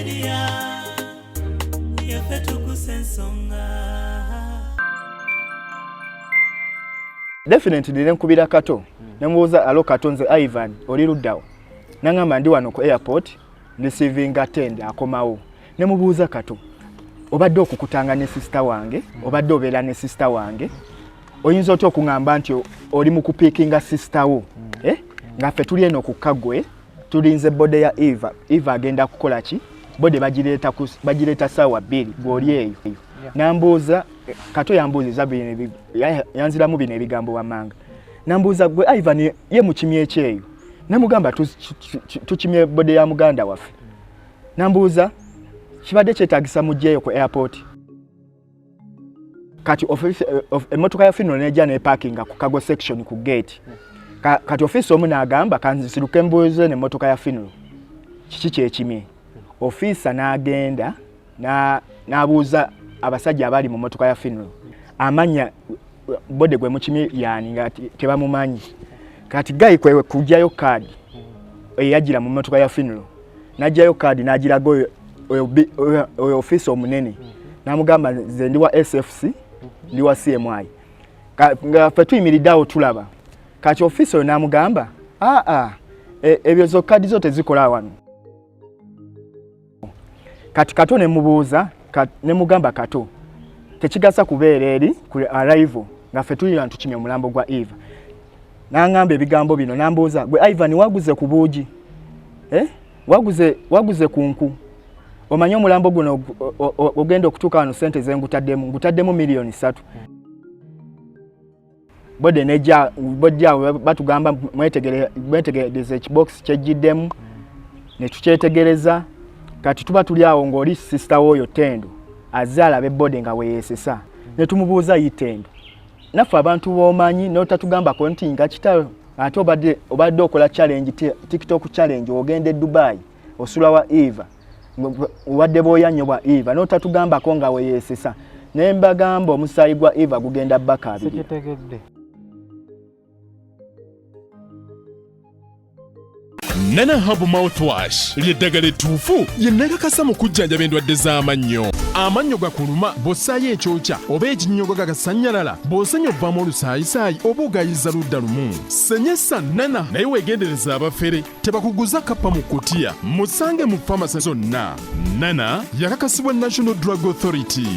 Media, yaffe tukusa ensonga. Definitely ne nkubira Kato ne mubuuza, "Hello Kato, nze Ivan, oli luddawo?" Nangamba, "Ndi wano ku airport receivinga Tendo akomawo." Ne mubuuza, "Kato, obadde okukutanga ne sister wange, obadde obeera ne sister wange, oyinza otya okuŋŋamba nti oli mu kupickinga sister wo, eh? Nga ffe tuli eno ku Kagwe tulinze body ya Eva. Eva agenda kukola ki? Body bagireeta saawa 2, gw'oli eyo." Nambuuza, Kato yambuuziza bino yanziramu bino ebigambo wammanga. Nambuuza, "Gwe Ivan, ye mukimye ekyeyo?" Namugamba, "Tukimye body ya muganda waffe." Nambuuza, "Kibadde kyetaagisa mugyeyo ku airport?" Kati emmotoka ya funeral nejja neparkinga ku cargo section ku gate. Kati ofiisi omu n'agamba, "Kanziruke mbuuze nemmotoka ya funeral kiki kyekimye." Ofiisa n'agenda n'abuuza abasajja abali mu mmotoka ya funeral amanya, "Body gwe mukimye yani?" Nga tebamumanyi. Kati guy kwe kugjayo kaadi eyagira mu mmotoka ya funeral, n'ajjayo kaadi n'agiraga oyo ofiisa omunene, n'amugamba, "Nze ndi wa SFC, ndi wa CMI." Nga ffe tuyimiridde awo tulaba. Kati ofiisa oyo n'amugamba, "Aa, ebyo zo kaadi zo tezikola wano." Kati Kato ne mubuuza, ne mugamba, "Kato, tekigasa kubeera eri ku arrival nga ffe tulira ntukimye omulambo gwa Eva." N'aŋŋamba ebigambo bino, n'ambuuza, "Gwe Ivan, waguze ku buugi, eh? Waguze ku nku? Omanyi omulambo guno ogenda okutuuka wano sente zengutaddemu? Ngutaddemu miliyoni 3." Body nejja, body awo batugamba, "Mwetegereze ekibokisi kyejjiddemu." Ne tukyetegereza. Kati tuba tuli awo ng'oli sister w'oyo Tendo azze alaba ebody nga weyeesesa. Ne tumubuuza, "Yi Tendo, naffe abantu b'omanyi n'otatugambako nti nga kitalo, ate obadde okola challenge, TikTok challenge, ogenda e Dubai osula wa Eva, obadde bwoya nnyo bwa Eva, n'otatugambako nga weyeesesa?" Ne mbagamba, omusaayi gwa Eva gugenda bakaabirira. Sikitegedde. Nana Herbal Mouthwash ly'eddagala ettuufu lye nakakasa mu kujjanjaba endwadde z'amannyo. Amannyo gakuluma bw'ossaayo ekyokya oba ekinnyogo gagasannyalala, bw'osenya ovaamu olusaayisaayi oba ogayiza ludda lumu, senyesa Nana. Naye weegendereza abafere tebakuguza kappa mu kutiya. Musange mu famasi zonna. Nana yakakasibwa National Drug Authority.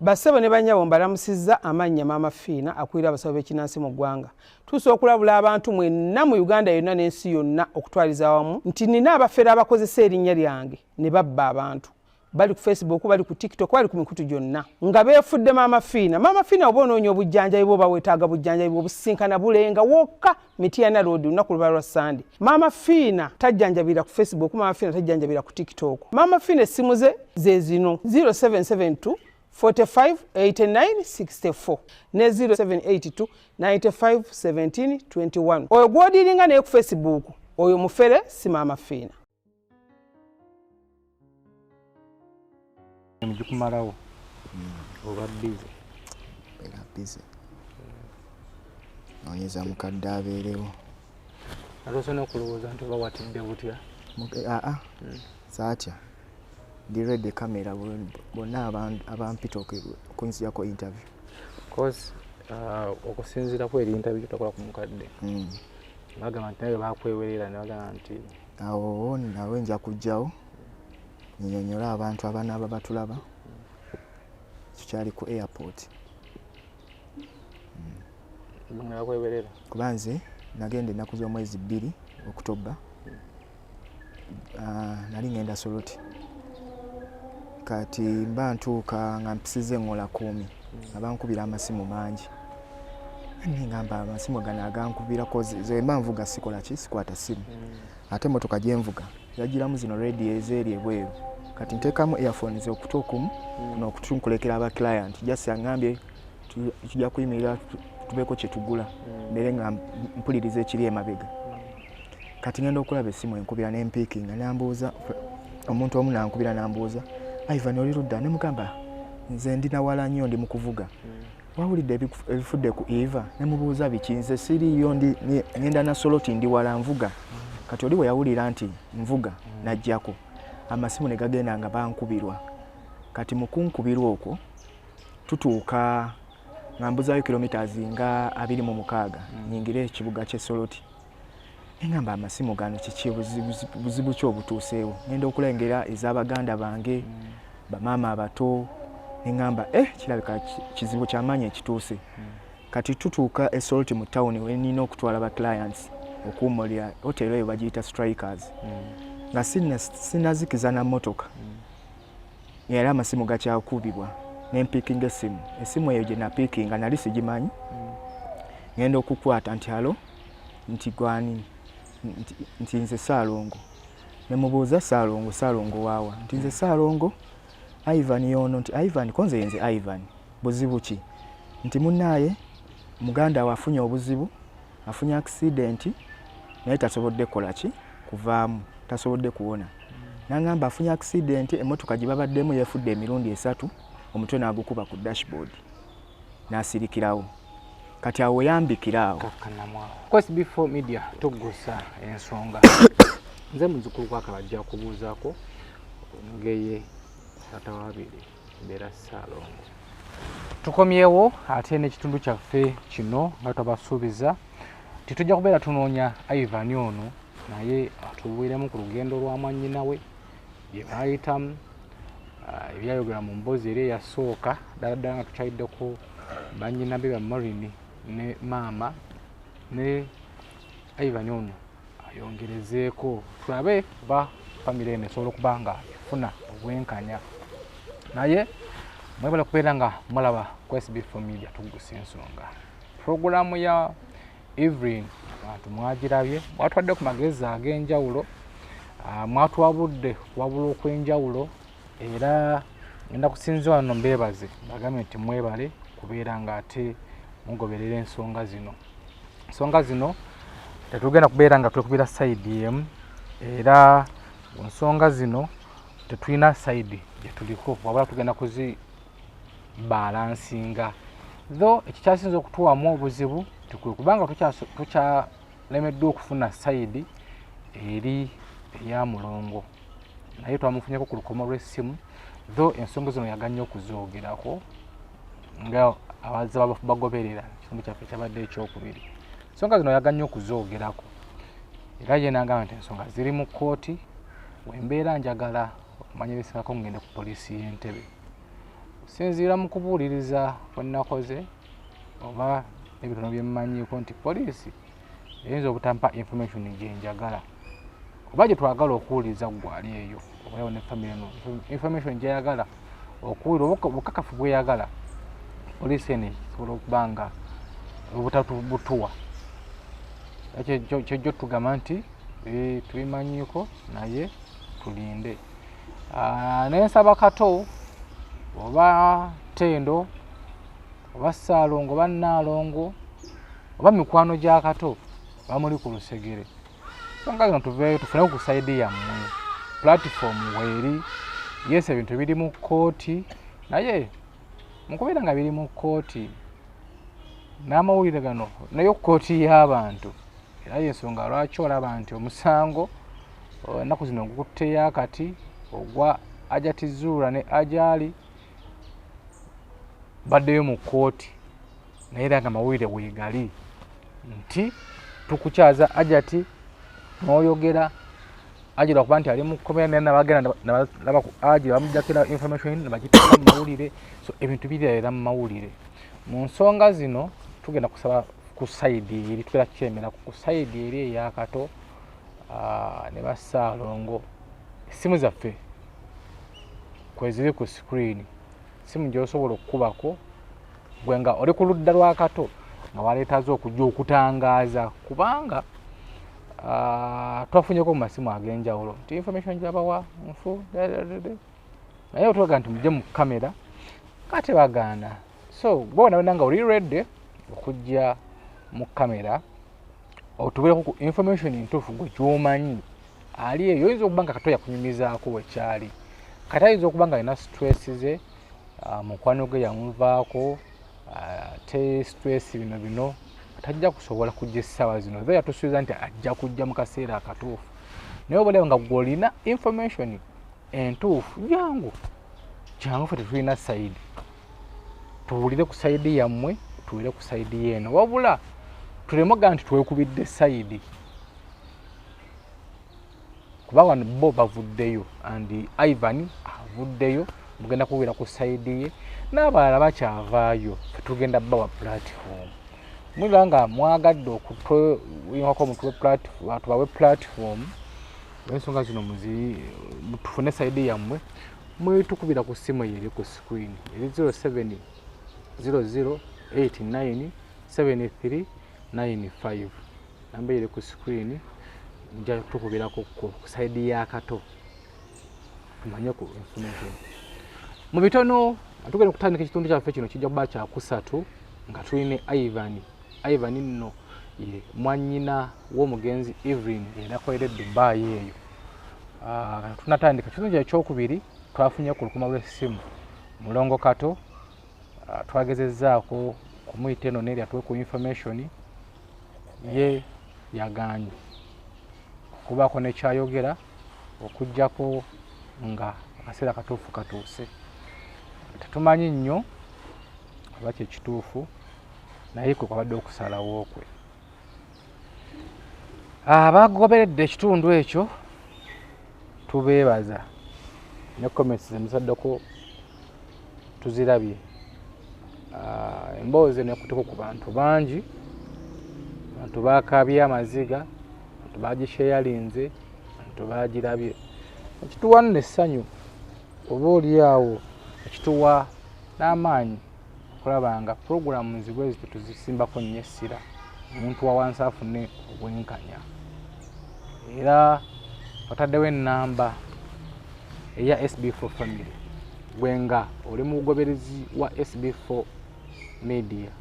Bassebo ne bannyabo, mbalamusizza. Amannya Maama Fiina, akulira abasawo b'ekinansi mu ggwanga. Tuusa okulabula abantu mwenna mu Uganda yonna n'ensi yonna okutwaliza awamu nti nina abafere abakozesa erinnya lyange ne babba abantu. Bali ku Facebook, bali ku TikTok, bali ku mikutu gyonna nga beefudde Maama Fiina. Maama Fiina, oba onoonya obujjanjabi bwoba weetaaga bujjanjabi bwobusinkana Bulenga wokka, Mityana Road, lunaku luba lwa Sande. Maama Fiina tajjanjabira ku Facebook, Maama Fiina tajjanjabira ku TikTok. Maama Fiina essimu ze ze zino: 0772 45 89 64 ne 0782 95 17 21. Oyo gw'odiringa naye ku Facebook, oyo mufere, si Maama Fiina. Gikumalawo oba busy? Era busy, noonyeza mukadde abeerewo. Ate osobola n'okulowooza nti oba watidde butya? Aa, saatya, ndi ready. Kamera bonna abampita okunziyako interview. Cause okusinziira ku eri interview gyotakola ku mukadde, bagamba nti nawe bakwewerera ne bagamba nti Awo nawe nja kujjawo nyinyonyole abantu abanaaba batulaba. Tukyali ku airport. Ne bakwewerera. Kuba nze nagenda ennaku z'omwezi 2 Okutoba. Ah, nali ngenda Soroti. Kati mba ntuuka nga mpisiza eŋŋola 10, nga bankubira amasimu mangi. Nengamba, amasimu gano agankubirako, ze mba nvuga sikola ki, sikwata simu. Ate emotoka gyenvuga yagiramu zino radio ezeeri ebweru. Kati nteekamu earphones okutu okumu, kuno okutu nkulekera aba client. Just aŋŋambye tujja kuyimirira tubeeko kye tugula, mbeere nga mpuliriza ekiri emabega. Kati ngenda okulaba essimu enkubira nempickinga, nambuuza, omuntu omu nankubira nambuuza, "Ivan, oli ludda?" Nemugamba, "Nze ndi nawala nnyo, ndi mu kuvuga. Wawulidde ebifudde ku Eva?" Nemubuuza, "Biki? Nze siriiyo, ndi ngenda Nasoloti, ndi wala nvuga." Kati oli bwe yawulira nti nvuga najjako amasimu ne gagenda nga bankubirwa. Kati mu kunkubirwa okwo tutuuka nga mbuzaayo kilometers nga 26 nyingire ekibuga ky'e Soroti. Nengamba amasimu gano kiki, buzibu ki obutuuseewo? Ngenda okulengera ez'abaganda bange, bamaama abato, neŋŋamba kirabika kizibu kyamaanyi ekituuse. Kati tutuuka e Soroti mu tawuni wenina okutwala ba clients okuwummulira, hotel eyo bagiyita Strikers. Nga sinazikiza na mmotoka, era amasimu gakyakubibwa, nempiikinga essimu. Essimu eyo gye napiikinga nali sigimanyi. Ngenda okukwata nti hello, nti gwani? Nti nze Saalongo. Nemubuuza, Saalongo, Saalongo waawa? Nti nze Saalongo, Ivan yono. Nti Ivan? Konze yenze Ivan, buzibu ki? Nti munnaaye muganda we afunye obuzibu, afunye accident naye tasobodde kukola ki, kuvaamu, tasobodde kuwona. Nangamba afunye accident, emmotoka gye babaddemu yeefudde emirundi 3, omutwe n'agukuba ku dashboard n'asirikirawo. Kati awo weyambikira awo. Course before media tuggusa ensonga, nze muzukulu kwakabajja kubuuzaako ngeye tata wabiri mbeera Ssaalongo. Tukomyewo ate n'ekitundu kyaffe kino nga twabasuubiza titujja kubeera tunoonya Ivan ono naye atubuuliremu ku lugendo lwa mwannyina we bye baayitamu, ebyayogera mu mboozi eri eyasooka ddala ddala nga tukyayiddeko bannyina be ba Maureen ne maama ne Ivan ono ayongerezeeko tulabe oba famire eno esobola okuba nga efuna obwenkanya. Naye mwebale kubeera nga mulaba ku SB4 Media tuggusa ensonga. Puroguramu ya Evelyn abantu mwagirabye, mwatwadde ku magezi ag'enjawulo, mwatwabudde wabula okw'enjawulo, era ngenda kusinza wano mbeebaze bagambe nti mwebale kubeera nga ate mugoberera ensonga zino. Ensonga zino tetugenda kubeera nga twekubira sayidi emu, era ku nsonga zino tetulina sayidi gye tuliko, wabula tugenda kuzi balansinga. Tho ekikyasinza okutuwamu obuzibu tikwe kubanga tukyalemeddwa okufuna sayidi eri eya Mulongo, naye twamufunyeko ku lukomo lw'essimu, tho ensonga zino yaganye okuzoogerako nga abazze bagoberera ekitundu kyaffe kyabadde ekyokubiri. Ensonga zino yaganye okuzoogerako era ye nagamba nti ensonga ziri mu kkooti, wembeera njagala okumanya ebisingako ngende ku poliisi y'Entebe. Okusinziira mu kubuuliriza kwe nakoze oba n'ebitono bye mmanyiiko nti poliisi eyinza obutampa information gye njagala oba gye twagala okuwuliriza gwali eyo obayo ne famire eno information gyeyagala okuwulira oba obukakafu bweyagala, poliisi eno esobola okuba nga obutatubutuwa kyejjo tugamba nti tubimanyiiko naye tulinde. Nensaba Kato oba Tendo oba Ssaalongo oba Nnaalongo oba mikwano gya Kato bamuli ku lusegere, ensonga zino tuveeyo tufune ku sayidi yammwe. Platform weeri, yes, ebintu biri mu kkooti, naye mukubeera nga biri mu kkooti n'amawulire gano nayo kkooti y'abantu, era yensonga lwaki olaba nti omusango ennaku zino gukutteyo akati ogwa Hajati Zuula ne Ajali baddeyo mu kkooti, naye era nga mawulire weegali nti tukukyaza Hajati n'oyogera Aji lwakuba nti ali mu kkomera, naye nabagenda nalaba ku Aji bamuggyako information nebagiteeka mu mawulire. So ebintu birira mu mawulire. Mu nsonga zino tugenda kusaba ku sayidi eri, tugenda kukyemera ku sayidi eri eyakato ne bassaalongo. Essimu zaffe kweziri ku screen, simu gy'osobola okukubako gwe nga oli ku ludda lwa Kato nga waleetaze okujja okutangaaza, kubanga twafunyeko mu masimu ag'enjawulo nti information gyabawa nfu, naye otulaga nti mujje mu kamera kati bagaana. So gwe wena wena nga oli ready okujja mu kamera otubeereko ku information ntuufu gwe gy'omanyi ali eyo, oyinza okuba nga Kato yakunyumizaako wekyali, kati ayinza okuba nga alina stress ze, mukwano gwe yamuvaako, ate stress bino bino Tajja kusobola kujja essaawa zino, tho yatusuubiza nti ajja kujja mu kaseera akatuufu, naye oba olaba nga gw'olina information entuufu, jangu jangu, ffe tetulina side, tuwulire ku side yammwe, tuwulire ku side yeeno, wabula tuleme okugaa nti twekubidde side, kuba wano bo bavuddeyo and Ivan avuddeyo, mugenda kuwulira ku side ye n'abalala bakyavaayo. Ffe tugenda bawa platform, muba nga mwagadde okutweyungako mutuwe platform, tubawe platform ensonga zino tufune side yammwe. Mwetukubira ku ssimu eyo eri ku screen, eri 07 00 89 73 95, namba eri ku screen. Nja tukubirako ku side ya Kato tumanye ku information mu bitono. Tugenda okutandika ekitundu kyaffe kino, kijja kuba kyakusatu nga tulina Ivan. Ivan nno ye mwannyina w'omugenzi Evelyn erakolera e Dubai eyo. Tunatandika kitundu kya ekyokubiri. Twafunye ku lukuma lw'essimu Mulongo Kato. Twagezezzaako kumuyita eno neeri atuwe ku information ye, yagaanye okubaako nekyayogera okugjako nga akaseera katuufu katuuse. Tetumanyi nnyo oba kyekituufu, naye kwe kwabadde okusalawo kwe. Abagoberedde ekitundu ekyo tubeebaza, ne comments zemusaddeko tuzirabye. Emboozi eno ekutuko ku bantu bangi, abantu bakaabye amaziga, abantu bagisheyalinze, abantu bagirabye. Ekituwa nno essanyu oba oli awo, ekituwa n'amaanyi okulaba nga puroguramu zibwe zityo tuzisimbako nnyo essira, omuntu wa wansi afune obwenkanya. Era wataddewo ennamba eya SB4 family, gwe nga oli mugoberezi wa SB4 media,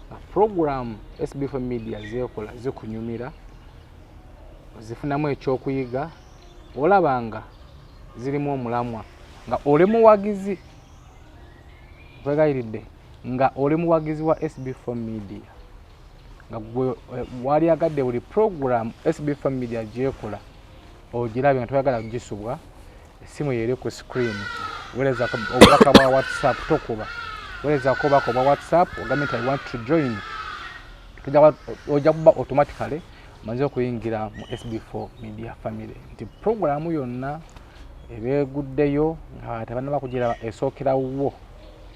nga puroguramu SB4 media zeekola zikunyumira, ozifunamu ekyokuyiga, olaba nga zirimu omulamwa, nga oli muwagizi, nkwegayiridde, nga oli muwagizi wa SB4 media, nga gwe walyagadde buli program SB4 media gyekola ogirabye, nga toyagala kugisubwa, essimu yeri ku screen, weerezako obubaka bwa WhatsApp, tokuba, weerezako obubaka obwa WhatsApp ogambe nti "I want to join." Ojja kuba automatically omaze okuyingira mu SB4 media family, nti programu yonna ebeeguddeyo nga tebanaba kugiraba esookerawo,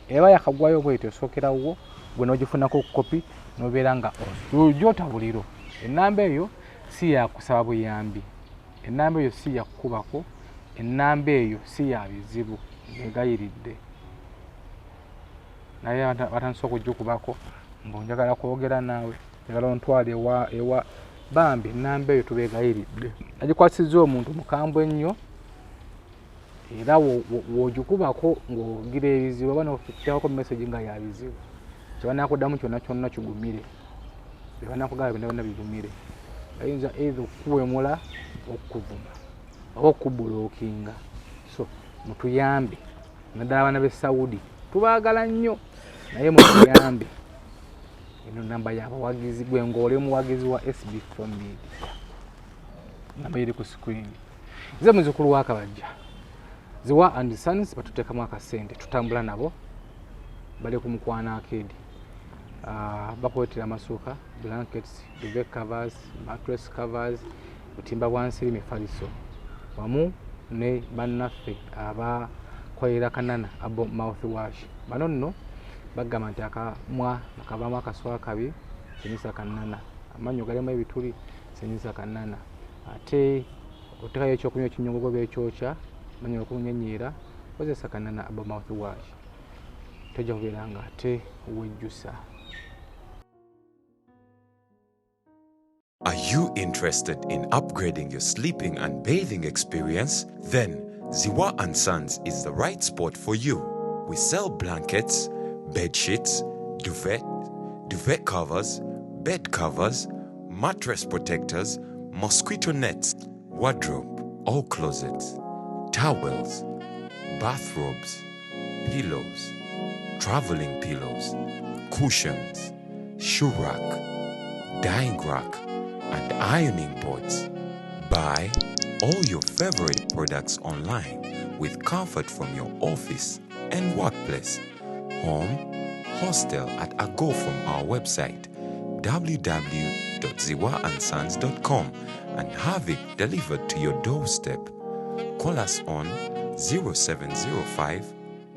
eba yakagwayo bwetyo, esookerawo gwe n'ogifunako kopi nobeera nga ojota buliro. Ennamba eyo si yakusaba buyambi, ennamba eyo si yakukubako, ennamba eyo si ya bizibu, mbegayiridde. Naye batandise okugikubako mbu njagala kwogera naawe, njagala ontwale ewa ewa. Bambi ennamba eyo tubegayiridde, agikwasizza omuntu mukambwe ennyo, era w'ogikubako ng'ogira ebizibu oba noteekako message nga ya bizibu, kyebanakuddamu kyonna kyonna kigumire, byebanakugamba byonna byonna bigumire. Bayinza either okukuwemula, okukuvuma oba okublockinga. So mutuyambe, naddala abaana b'e Saudi, tubaagala nnyo, naye mutuyambe. Eno namba yabawagizi, gwe ng'oli muwagizi wa SB4 media, namba eri ku screen. Nze muzukulu wa Kabajja. Ziwa and Sons batuteekamu akasente, tutambula nabo, bali ku Mukwana Arcade. Bakuleetera amasuuka, blankets, duvet covers, mattress covers, butimba bwa nsiri, mifaliso, wamu ne bannaffe abakolera Kanana Abo mouthwash. Bano nno bagamba nti akamwa akavaamu akaswa akabi, senyisa Kanana. Amannyo galimu ebituli, senyisa Kanana. Ate otekayo ekyokunywa ekinyongogo bekyokya, amannyo gakunyenyeera, kozesa Kanana Abo mouthwash, tojja kubeera nga ate wejjusa. Are you interested in upgrading your sleeping and bathing experience? Then Ziwa and Sons is the right spot for you. We sell blankets, bed sheets, duvet, duvet covers, bed covers, mattress protectors, mosquito nets, wardrobe or closets, towels, bathrobes, pillows, traveling pillows, cushions, shoe rack, dyeing rack, and ironing boards. Buy all your favorite products online with comfort from your office and workplace, home, hostel at a go from our website www.ziwaandsons.com and have it delivered to your doorstep. Call us on 0705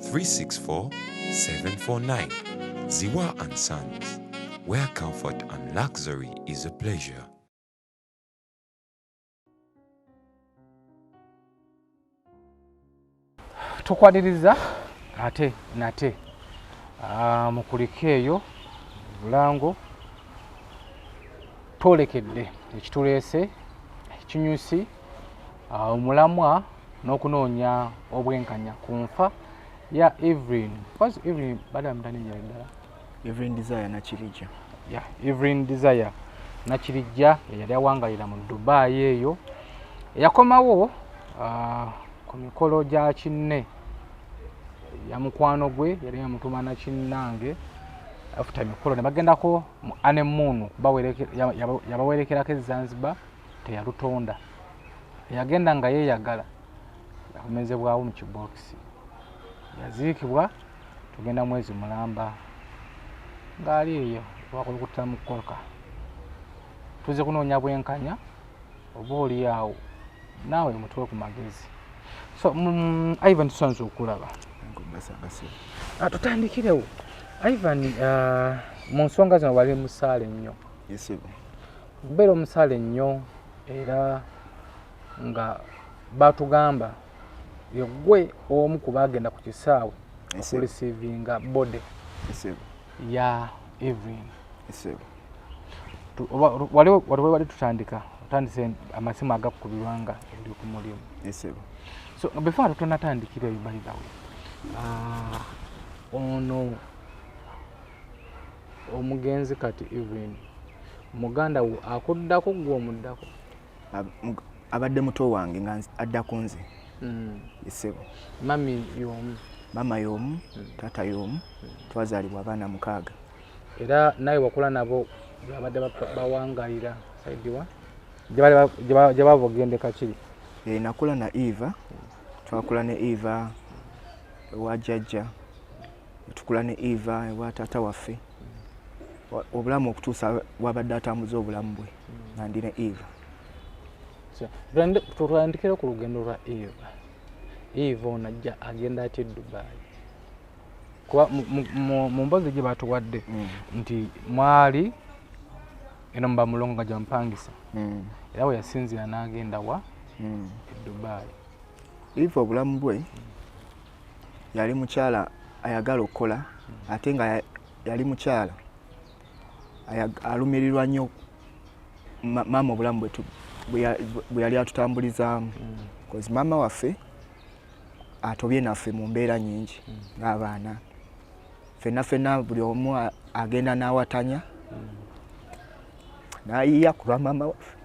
364 749. Ziwa and Sons, where comfort and luxury is a pleasure. Tukwaniriza ate nate mukulike eyo bulango twolekedde ekituleese ekinyusi omulamwa n'okunoonya obwenkanya ku nfa ya Evelyn. Because Evelyn bada mutani njala ddala. Evelyn Desire Nakirijja. Yeah, Evelyn Desire Nakirijja eyali awangalira mu Dubai eyo yakomawo ku mikolo gya kinne ya mukwano gwe yali yamutuma nakinnange after mikolo ne bagendako mu honeymoon yabawerekerako e Zanzibar teyalutonda yagenda nga yeeyagala yakomezebwawo mu kibookisi yaziikibwa tugenda mwezi mulamba ng'ali eyo wakulukutira mu kkolka tuze kunoonya bwenkanya oba oli awo naawe mutuwe ku magezi. So Ivan tusanze okulaba tutandikirewo Ivan mu nsonga zino wali musaale nnyo. Okubeera omusaale nnyo era nga batugamba yeggwe omu ku baagenda ku kisaawe okureceivinga body ya Evelyn. Wali tutandika otandise amasimu agakukubirwa nga oli ku mulimu. So before tutonatandikira eyo, by the way, ono omugenzi kati Evelyn muganda wo akuddako gwe omuddako? Abadde muto wange nga adda ku nze. Ssebo. Mami y'omu? Maama y'omu, taata y'omu, twazaalibwa abaana 6. Era nawe wakula nabo babadde bawangalira side wa gye bava ogende Kakiri? Nakula na Eva, twakula ne Eva ewa jjajja, tukula ne Eva ewa taata waffe. Obulamu okutuusa wabadde atambuza obulamu bwe nga ndi ne Eva. Tutandikire ku lugendo lwa Eva. Eva ono ajja agenda atya e Dubai? Kuba mu mboozi gye batuwadde nti mwali eno muba mulongo nga gyamupangisa era we yasinziira n'agenda wa e Dubai. Eva obulamu bwe yali mukyala ayagala okukola ate nga yali mukyala alumirirwa nnyo maama obulamu bwe yali atutambulizaamu. Because maama waffe atobye naffe mu mbeera nnyingi ng'abaana ffenna ffenna buli omu agenda n'awatanya n'ayiiya ku lwa maama waffe.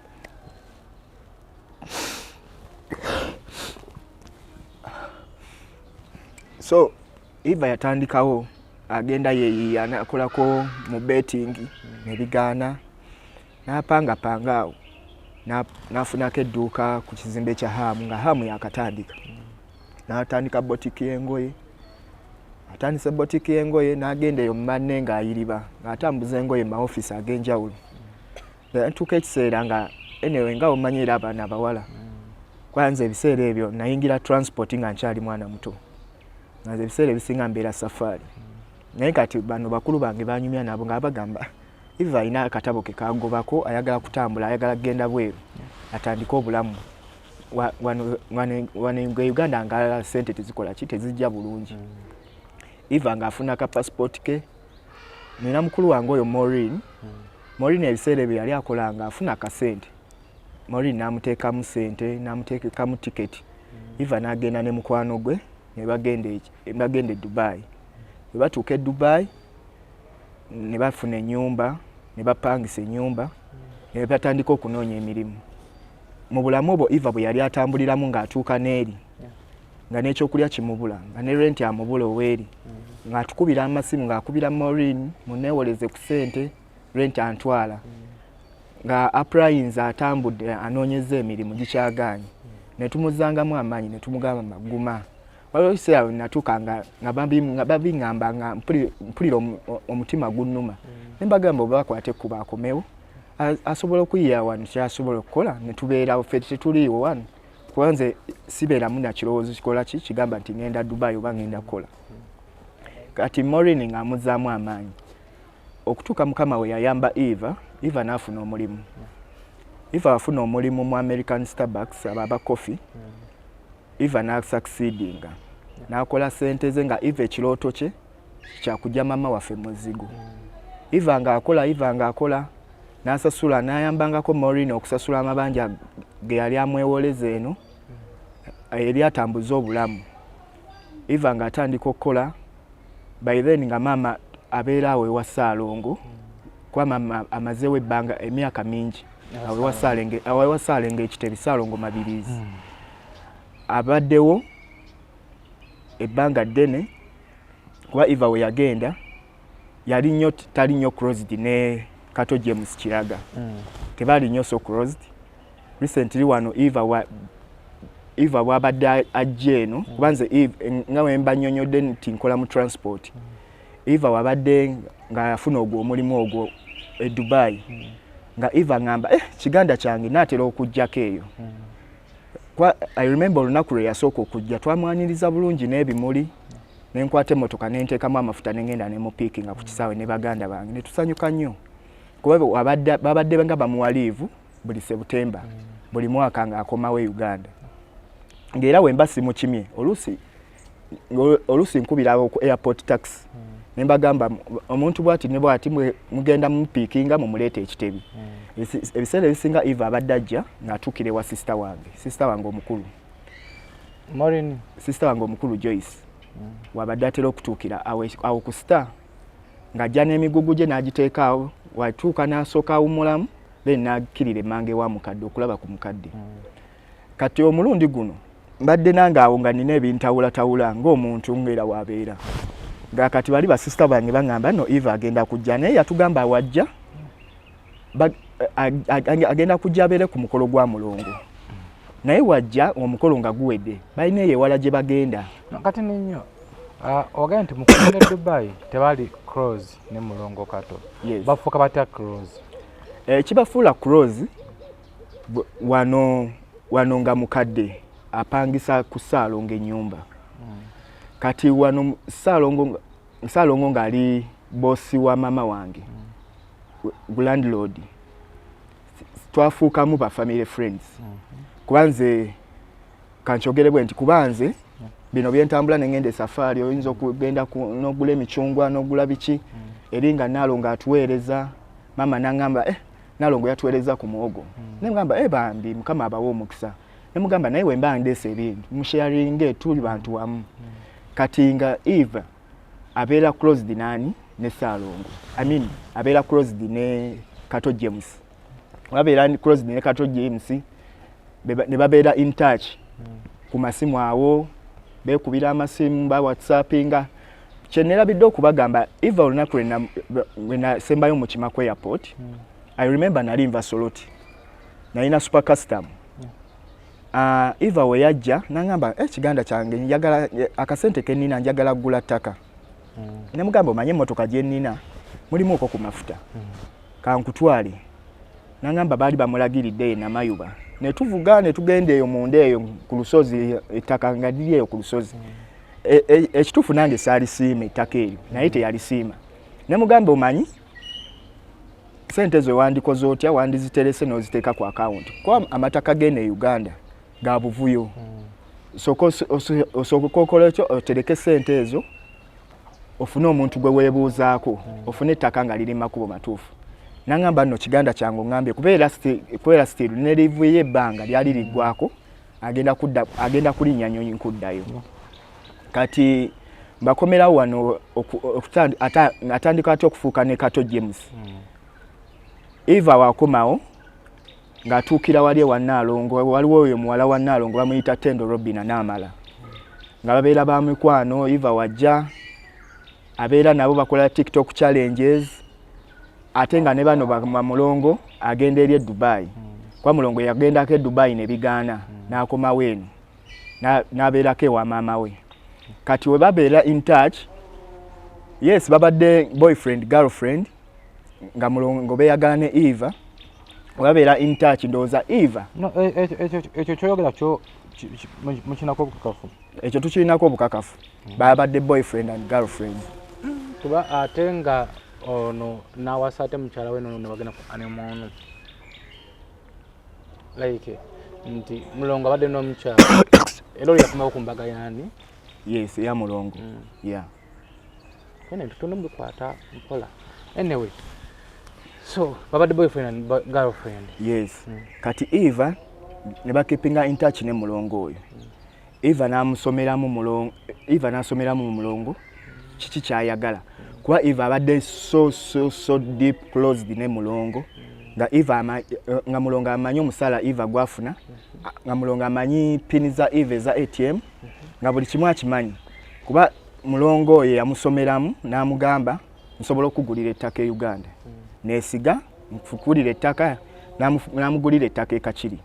So Eva yatandikawo agenda yeeyiiya n'akolako mu betting ne bigaana n'apangapanga awo n'afunako edduuka ku kizimbe kya Hamu nga Hamu yakatandika n'atandika boutique y'engoye. Atandise boutique y'engoye n'agenda eyo mu manne ng'ayiriba ng'atambuza engoye mu maofiisi ag'enjawulo. Ntuuka ekiseera nga anyway nga omanyi era abaana abawala kwanza ebiseera ebyo nayingira transport nga nkyali mwana muto, nga nze ebiseera ebisinga mbeera safaari. Naye kati bano bakulu bange banyumya nabo nga bagamba Eva alina akatabo ke kagobako ayagala kutambula ayagala kugenda bweru atandike obulamu wano Uganda nga ssente tezikola ki tezijja bulungi. Eva ng'afuna ka passport ke nina mukulu wange oyo Maureen. Maureen ebiseera ebyo yali akola nga afuna akasente. Maureen n'amuteekamu ssente n'amuteekamu tiketi. Eva n'agenda ne mukwano gwe ne bagenda e Dubai. Bwe batuuka e Dubai ne bafuna ennyumba ne bapangisa ennyumba ne batandika okunoonya emirimu. Mu bulamu obwo Eva bwe yali atambuliramu ng'atuuka n'eri nga n'ekyokulya kimubula nga ne renti amubula oweeri ng'atukubira amasimu ng'akubira Maureen muneewoleze ku ssente renti antwala. Nga applyinze, atambudde, anoonyeza emirimu gikyagaanye, ne tumuzzangamu amaanyi ne tumugamba maguma. Waliwo ekiseera we natuuka nga babiŋŋamba nga mpulira omutima gunnuma, ne mbagamba oba bakwate ekkubo akomewo, asobola okuyiya wano kyasobola okukola, ne tubeerawo ffe tetuliiwo wano, kuba nze sibeeramu na kirowoozo kikola ki kigamba nti ŋŋenda Dubai oba ŋŋenda kukola. Kati Maureen ng'amuzzaamu amaanyi okutuuka Mukama we yayamba Eva, Eva n'afuna omulimu. Eva afuna omulimu mu American Starbucks, abo aba coffee. Eva n'asucceedinga n'akola sente ze, nga Eva ekirooto kye kyakujja mama waffe muzigo. Eva ng'akola, Eva ng'akola n'asasula, n'ayambangako Maureen okusasula amabanja ge yali amwewoleza eno eri atambuze obulamu. Eva ng'atandika okukola, by then nga maama abeera awo ewa Ssaalongo, kuba maama amazeewo ebbanga emyaka mingi awo ewa Ssaalongo ekitebi, Ssaalongo Mabiriizi. Abaddewo ebbanga ddene, kuba Eva we yagenda yali nnyo tali nnyo closed ne Kato James Kiraga. Tebaali nnyo so closed. Recently wano Eva bwabadde ajja eno, kuba nze nga we mba nnyonnyodde nti nkola mu transport, Eva wabadde nga yafuna ogwo omulimu ogwo e Dubai, nga Eva ngamba, "Eh, kiganda kyange naatera okujjako eyo." Kwa I remember olunaku lwe yasooka okujja, twamwaniriza bulungi n'ebimuli, nenkwata emmotoka nenteekamu amafuta nengenda nemupiikinga ku kisaawe ne baganda bange, ne tusanyuka nnyo, kuba babadde nga bamuwa leave buli September buli mwaka ng'akomawo e Uganda. Ng'era wemba simukimye, oluusi nkubira ku airport taxi ne mbagamba omuntu bwati ne bwati, mugenda mumupiikinga mumuleeta ekitebi. Ebiseera ebisinga Eva abadde ajja ng'atuukira ewa sister wange, sister wange omukulu. Maureen. Sister wange omukulu Joyce, wabadde atera okutuukira awo ku Star, ng'ajja n'emigugu gye n'agiteeka awo, watuuka n'asooka awummulamu, then n'akkirira emmanga ewa mukadde okulaba ku mukadde. Kati omulundi guno mbadde nange awo nga nina ebintawulatawula ng'omuntu ng'era wabeera nga kati bali basisita bange baŋŋamba no Eva agenda kujja, naye yatugamba wajja agenda kujja abeere ku mukolo gwa Mulongo, naye wajja omukolo nga guwedde, balina eyo ewala gye bagenda. Kati ninyo ogambye nti mukugenda e Dubai tebali close ne Mulongo Kato. Yes. Bafuuka batya close? Ekibafuula close, wano nga mukadde apangisa ku Ssaalongo ennyumba. Kati wano Ssaalongo ng'ali boss wa mama wange, landlord, twafuukamu ba family friends, kuba nze kankyogere bwe nti, kuba nze bino byentambula nengenda esafaari, oyinza okugenda n'ogula emicungwa n'ogula biki, eri nga Naalongo atuweereza. Maama naŋŋamba, "Eh, Naalongo yatuweereza ku muwogo." Nemugamba, "Eh, bambi Mukama abawe omukisa." Nemugamba, "Naye wemba ndeesa ebintu musharinge, tuli bantu wamu." Kati nga Eva abeera closed nani ne Saalongo, I mean abeera closed ne Kato James, babeera closed ne Kato James, ne babeera in touch ku masimu awo, beekubira amasimu, ba whatsappinga. Kyenerabidde okubagamba, Eva olunaku lwe nasembayo mu Kimaku airport, I remember nali nva Soloti, nalina Super Custom. Eva we yajja nangamba, "Eh, kiganda kyange, njagala akasente kenina, njagala kugula ttaka." Nemugamba, "Omanye emmotoka gye nnina mulimu okwo ku mafuta, kankutwale." Nangamba baali bamulagiridde e Namayuba, ne tuvuga ne tugenda eyo munda eyo ku lusozi, ettaka nga liri eyo ku lusozi. Ekituufu nange saalisiima ettaka eryo, naye teyalisiima. Nemugamba, "Omanyi sente ezo wandikoze otya? Wandiziterese n'oziteeka ku akawunti, kuba amataka g'eno e Uganda ga buvuyo. Sooka osooke okola ekyo, otereke sente ezo, ofune omuntu gwe weebuuzaako, ofune ettaka nga liri makubo matuufu." Nangamba, "Nno kiganda kyange oŋŋambye." Kubeera still ne leave ye ebbanga lyali liggwako, agenda kudda, agenda kulinnya nnyonyi nkuddayo. Kati mbakomerawo wano atandika atya okufuuka ne Kato James? Eva wakomawo ng'atuukira wali ewa Nnaalongo, waliwo oyo muwala wa Nnaalongo bamuyita Tendo Robina n'amala nga babeera ba mikwano. Eva wajja abeera nabo, bakola TikTok challenges. Ate nga ne bano bamulongo agenda eri e Dubai. Kuba Mulongo yagendako e Dubai ne bigaana, n'akomawo eno n'abeerako ewa maama we. Kati we babeera in touch, yes, babadde boyfriend girlfriend, nga Mulongo beeyagala ne Eva. Webabeera in touch, ndowooza Eva No, ekyo kyoyogera kyo mukinako obukakafu? Ekyo tukirinako obukakafu, babadde boyfriend and girlfriend. Kuba ate nga ono nawasa ate mukyala we nono nebagenda ku honeymoon, like nti Mulongo abadde n'omukyala era oli yakomawo ku mbaga yani. Yes, eya Mulongo, yeah. Ene tutonde mubikwata mpola. Anyway, so babadde boyfriend and girlfriend. Yes. Kati Eva ne bakeepinga in touch ne Mulongo oyo. Eva n'amusomeramu Mulongo, Eva n'asomeramu mu Mulongo kiki kyayagala, kuba Eva abadde so so so deep closed ne Mulongo, nga Eva nga Mulongo amanyi omusaala Eva gwafuna, nga Mulongo amanyi pin za Eva eza ATM, nga buli kimu akimanyi, kuba Mulongo oyo yamusomeramu n'amugamba, "Nsobola okugulira ettaka e Uganda, nesiga nfukulira ettaka." N'amugulira ettaka e Kakiri.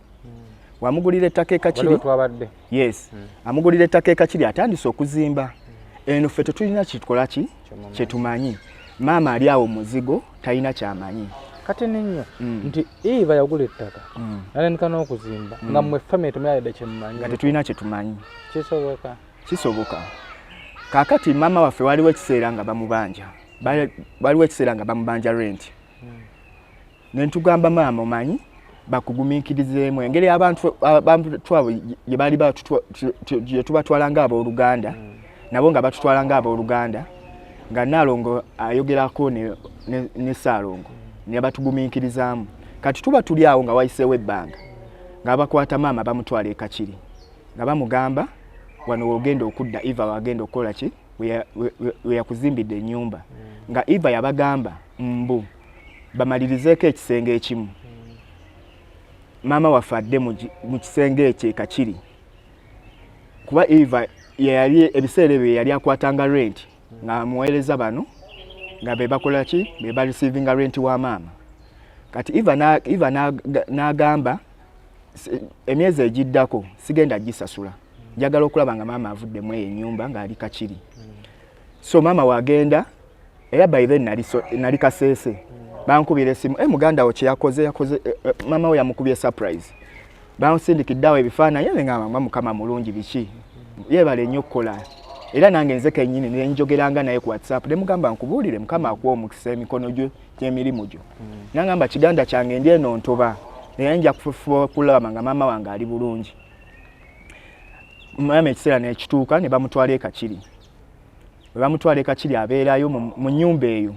Wamugulira ettaka e Kakiri. Waliwo twabadde. Yes, amugulira ettaka e Kakiri, atandise okuzimba. Eno ffe tetulina kitukola ki kyetumanyi. Maama ali awo muzigo, talina kyamanyi. Kati nennyo nti Eva yagula ettaka natandika n'okuzimba nga mmwe family temuyalidde kyemumanyi? Nga tetulina kyetumanyi. Kisoboka? Kisoboka. Kaakati maama waffe waliwo ekiseera nga bamubanja, waliwo ekiseera nga bamubanja rent, nentugamba, "Maama, omanyi bakugumiikirizeemu engeri abantu abo gye baali gye tubatwala ng'abooluganda, nabo nga batutwala ng'abooluganda," nga Naalongo ayogerako ne Saalongo ne batugumiikirizaamu. Kati tuba tuli awo nga wayiseewo ebbanga, nga bakwata maama bamutwala e Kakiri, nga bamugamba, "Wano wogenda okudda, Eva wagenda okukola ki, we yakuzimbidde ennyumba." Nga Eva yabagamba mbu bamalirizeeko ekisenge ekimu, maama waffe adde mu kisenge ekyo e Kakiri, kuba Eva yeyali ebiseera ebyo yali akwatanga rent, ng'amuweereza bano nga be bakola ki, be bareceivinga rent wa maama. Kati Eva n'agamba, "Emyezi egiddako sigenda gisasula, njagala okulaba nga maama avuddemu eyo ennyumba ng'ali Kakiri." So maama wagenda, era by then nali Kaseese, bankubira esimu, "E, muganda wo kyeyakoze yakoze, maama we yamukubye surprise." Bansindikidde awo ebifaananyi, ngamba, "Ma, Mukama mulungi, biki, yeebale nnyo okukola." Era nange nze kennyini nenjogeranga naye ku WhatsApp, nemugamba, "Nkubuulire, Mukama akuwa omukisa emikono gyo gy'emirimu gyo." Nangamba, "Kiganda kyange, ndi eno ntoba, naye nja kufuba kulaba nga maama wange ali bulungi." Maama ekiseera nekituuka ne bamutwala e Kakiri. Bwe bamutwala e Kakiri, abeerayo mu nnyumba eyo,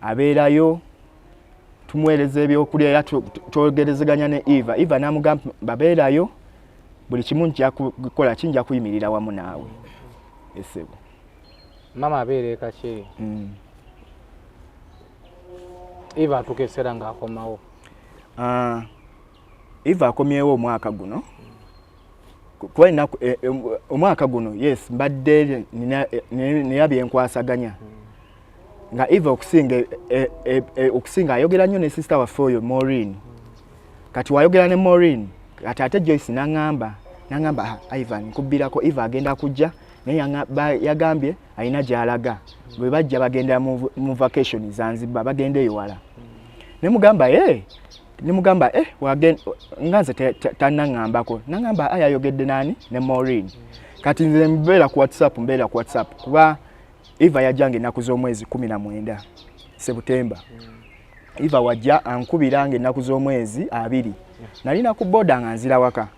abeerayo, tumuweereza ebyokulya, era twogerezeganya ne Eva. Eva n'amugamba, "Babeerayo, buli kimu nja kukola ki, nja kuyimirira wamu naawe, esebo." Maama abeera e Kakiri. Eva atuuka ekiseera ng'akomawo? Ah, Eva akomyewo omwaka guno, kuba ennaku omwaka guno, yes, mbadde nina byenkwasaganya nga Eva okusinga okusinga ayogera nnyo ne sister waffe oyo Maureen. Kati wayogera ne Maureen, kati ate Joyce naŋŋamba, "Ah, Ivan, nkubbirako, Eva agenda kujja, naye yagambye alina gy'alaga, bwe bajja bagenda mu vacation Zanzibar, bagenda eyo wala." Nemugamba, "E," nemugamba, "Eh, nga nze tannaŋŋambako." Naŋŋamba, "Aya ayogedde nani, ne Maureen." Kati nze mbeera ku WhatsApp, mbeera ku WhatsApp, kuba Eva yajjanga ennaku z'omwezi 19 Sebutemba. Eva wajja ankubira nga ennaku z'omwezi 20, nalina ku boda nga nzira waka,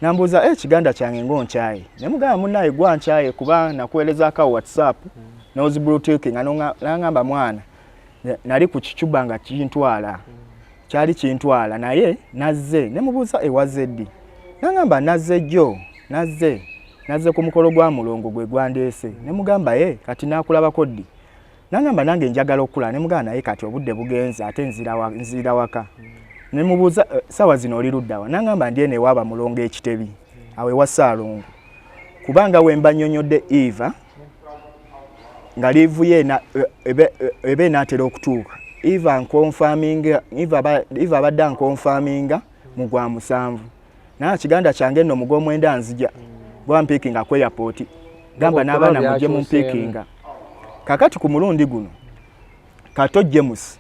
nambuuza, "Eh, kiganda kyange, ng'onkyaye?" Nemugamba, "Munnaye, gwa nkyaye, kuba nakuweerezaako awo WhatsApp n'ozibluetooth." Nga nangamba, "Mwana, nali ku kicuba nga kintwala, kyali kintwala, naye nazze." Nemubuuza, "Ewazze ddi?" Nangamba, "Nazze jjo, nazze ku mukolo gwa Mulongo gwe gwandeese." Nemugamba, "E, kati nakulabako ddi?" Nangamba, "Nange njagala okula." Nemugamba, "Naye kati obudde bugenze, ate nzira waka." Nemubuuza, "Sawa zino oli luddawa?" Nangamba, "Ndi eno ewaaba Mulongo ekitebi awo ewa Saalongo." Kubanga wemba nnyonnyodde Eva nga leave ye eba enaatera okutuuka. Eva nkonfaminga, Eva abadde ankonfaminga mu gwa 7, naye kiganda kyange nno mu gw'omwenda nzija gwampiikinga ku airport, gamba n'abaana mujje mumpiikinga. Kakati ku mulundi guno Kato James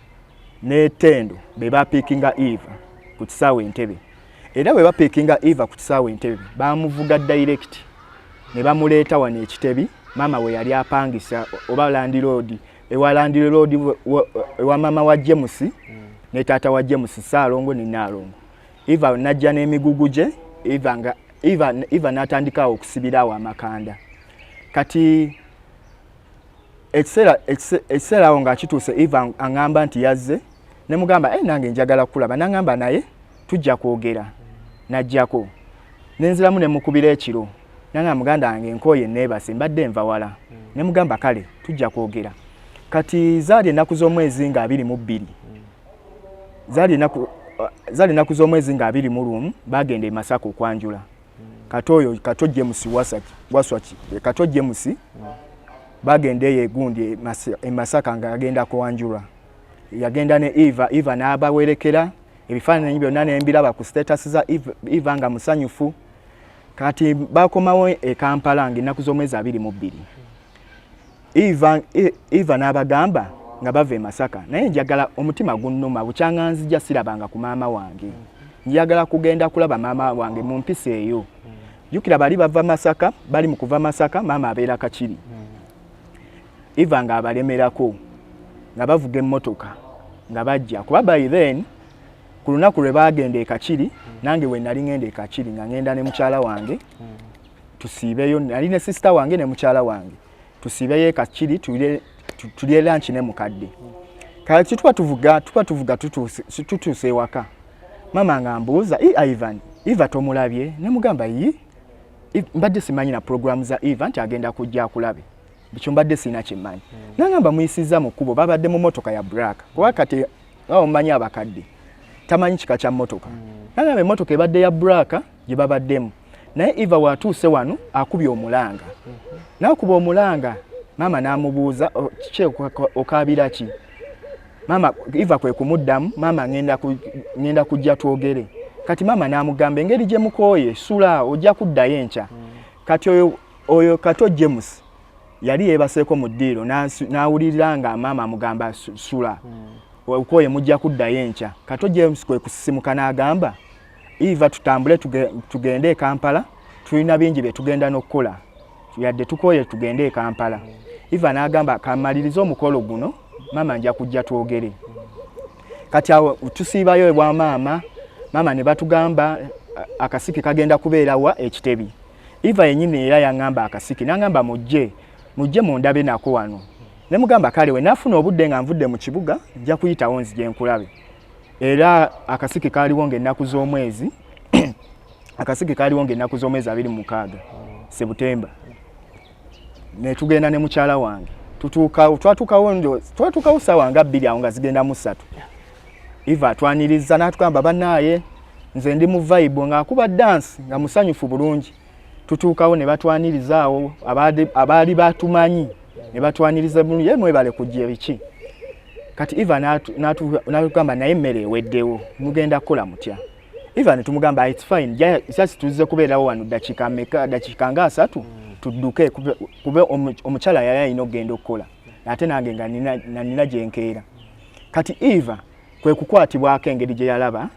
ne Tendo be bapiikinga Eva ku kisaawe Entebbe, era bwe bapiikinga Eva ku kisaawe Entebbe bamuvuga direct ne bamuleeta wano ekitebi maama we yali apangisa oba landlord, ewa landlord ewa maama wa James ne taata wa James, Ssaalongo ne Nnaalongo. Eva najja n'emigugu gye, Eva nga Eva n'atandikawo okusibirawo amakanda. Kati ekiseera awo nga kituuse, Eva aŋŋamba nti yazze, ne mugamba nange njagala kulaba, n'aŋŋamba naye tujja kwogera, n'ajjako ne nziramu ne mukubira ekiro, n'aŋŋamba muganda wange nkooye neebase mbadde nva wala, ne mugamba kale tujja kwogera. Kati zaali ennaku z'omwezi nga 22, zaali ennaku z'omwezi nga 21, bagenda e Masaka okwanjula Kato oyo, Kato James Waswaki, Kato James bagenda eyo egundi e Masaka nga agenda kwanjulwa, yagenda ne Eva, Eva n'abawerekera ebifaananyi byonna n'embiraba ku status za Eva nga musanyufu. Kati bakomawo e Kampala ng'ennaku z'omwezi 22, Eva n'abagamba nga bava e Masaka, naye njagala omutima gunnuma bukyanga nzija sirabanga ku maama wange, njagala kugenda kulaba maama wange mu mpisa eyo. Jjukira bali bava Masaka, bali mu kuva Masaka, maama abeera Kakiri. Eva ng'abalemerako nga bavuga emmotoka nga bajja, kuba by then ku lunaku lwe baagenda e Kakiri, nange we nali ngenda e Kakiri nga ngenda ne mukyala wange tusiibeyo, nali ne sister wange ne mukyala wange tusiibeyo e Kakiri tulye lunch ne mukadde. Kati tuba tuvuga tutuuse ewaka, maama nga mbuuza, Ivan, Eva tomulabye? Ne mugamba yi mbadde simanyi na programu za Eva nti agenda kujja akulabe, ekyo mbadde sirina kyemmanyi. Nangamba muyisizza mu kkubo, babadde mu mmotoka ya black, kuba kati nga omumanyi abakadde tamanyi kika kya mmotoka. Nangamba emmotoka ebadde ya black gye babaddemu, naye Eva watuuse wano akubye omulanga, n'akuba omulanga, maama n'amubuuza kiki okaabira ki? Maama Eva kwe kumuddamu, maama ngenda kujja twogere. Kati maama n'amugamba engeri gye mukooye sula ojja kuddayo enkya. Kati oyo Kato James yali yeebaseeko mu ddiiro n'awulirira nga maama amugamba sula okooye mujja kuddayo enkya. Kato James kwe kusisimuka n'agamba Eva tutambule tugende e Kampala, tulina bingi bye tugenda n'okukola, yadde tukooye tugende e Kampala. Eva n'agamba kamalirize omukolo guno, maama nja kujja twogere. Kati awo tusiibayo ewa maama, maama ne batugamba akasiki kagenda kubeera wa ekitebi. Eva yennyini era yaŋŋamba akasiki, n'aŋŋamba mujje mundabe nako wano. Ne mugamba kale we naafuna obudde nga nvudde mu kibuga nja kuyitawo nzije nkulabe. Era akasiki kaaliwo ng'ennaku z'omwezi, akasiki kaaliwo ng'ennaku z'omwezi 26 Sebutemba. Ne tugenda ne mukyala wange, twatuukawo ssaawa nga 2 awo nga zigenda mu 3. Eva atwaniriza n'atugamba bannaaye nze ndi mu vibe ng'akuba dance nga musanyufu bulungi. Tutuukawo ne batwaniriza awo abaali batumanyi ne batwaniriza bulungi, ye mwebale kujja ebiki. Kati Eva n'atugamba naye emmere eweddewo mugenda kukola mutya? Eva ne tumugamba it's fine, just tuzze kubeerawo wano dakiika meka, dakiika nga 3 tudduke, kube omukyala yali alina okugenda okukola ate nange nga nina gye nkeera. Kati Eva kwe kukwatibwako engeri gye yalaba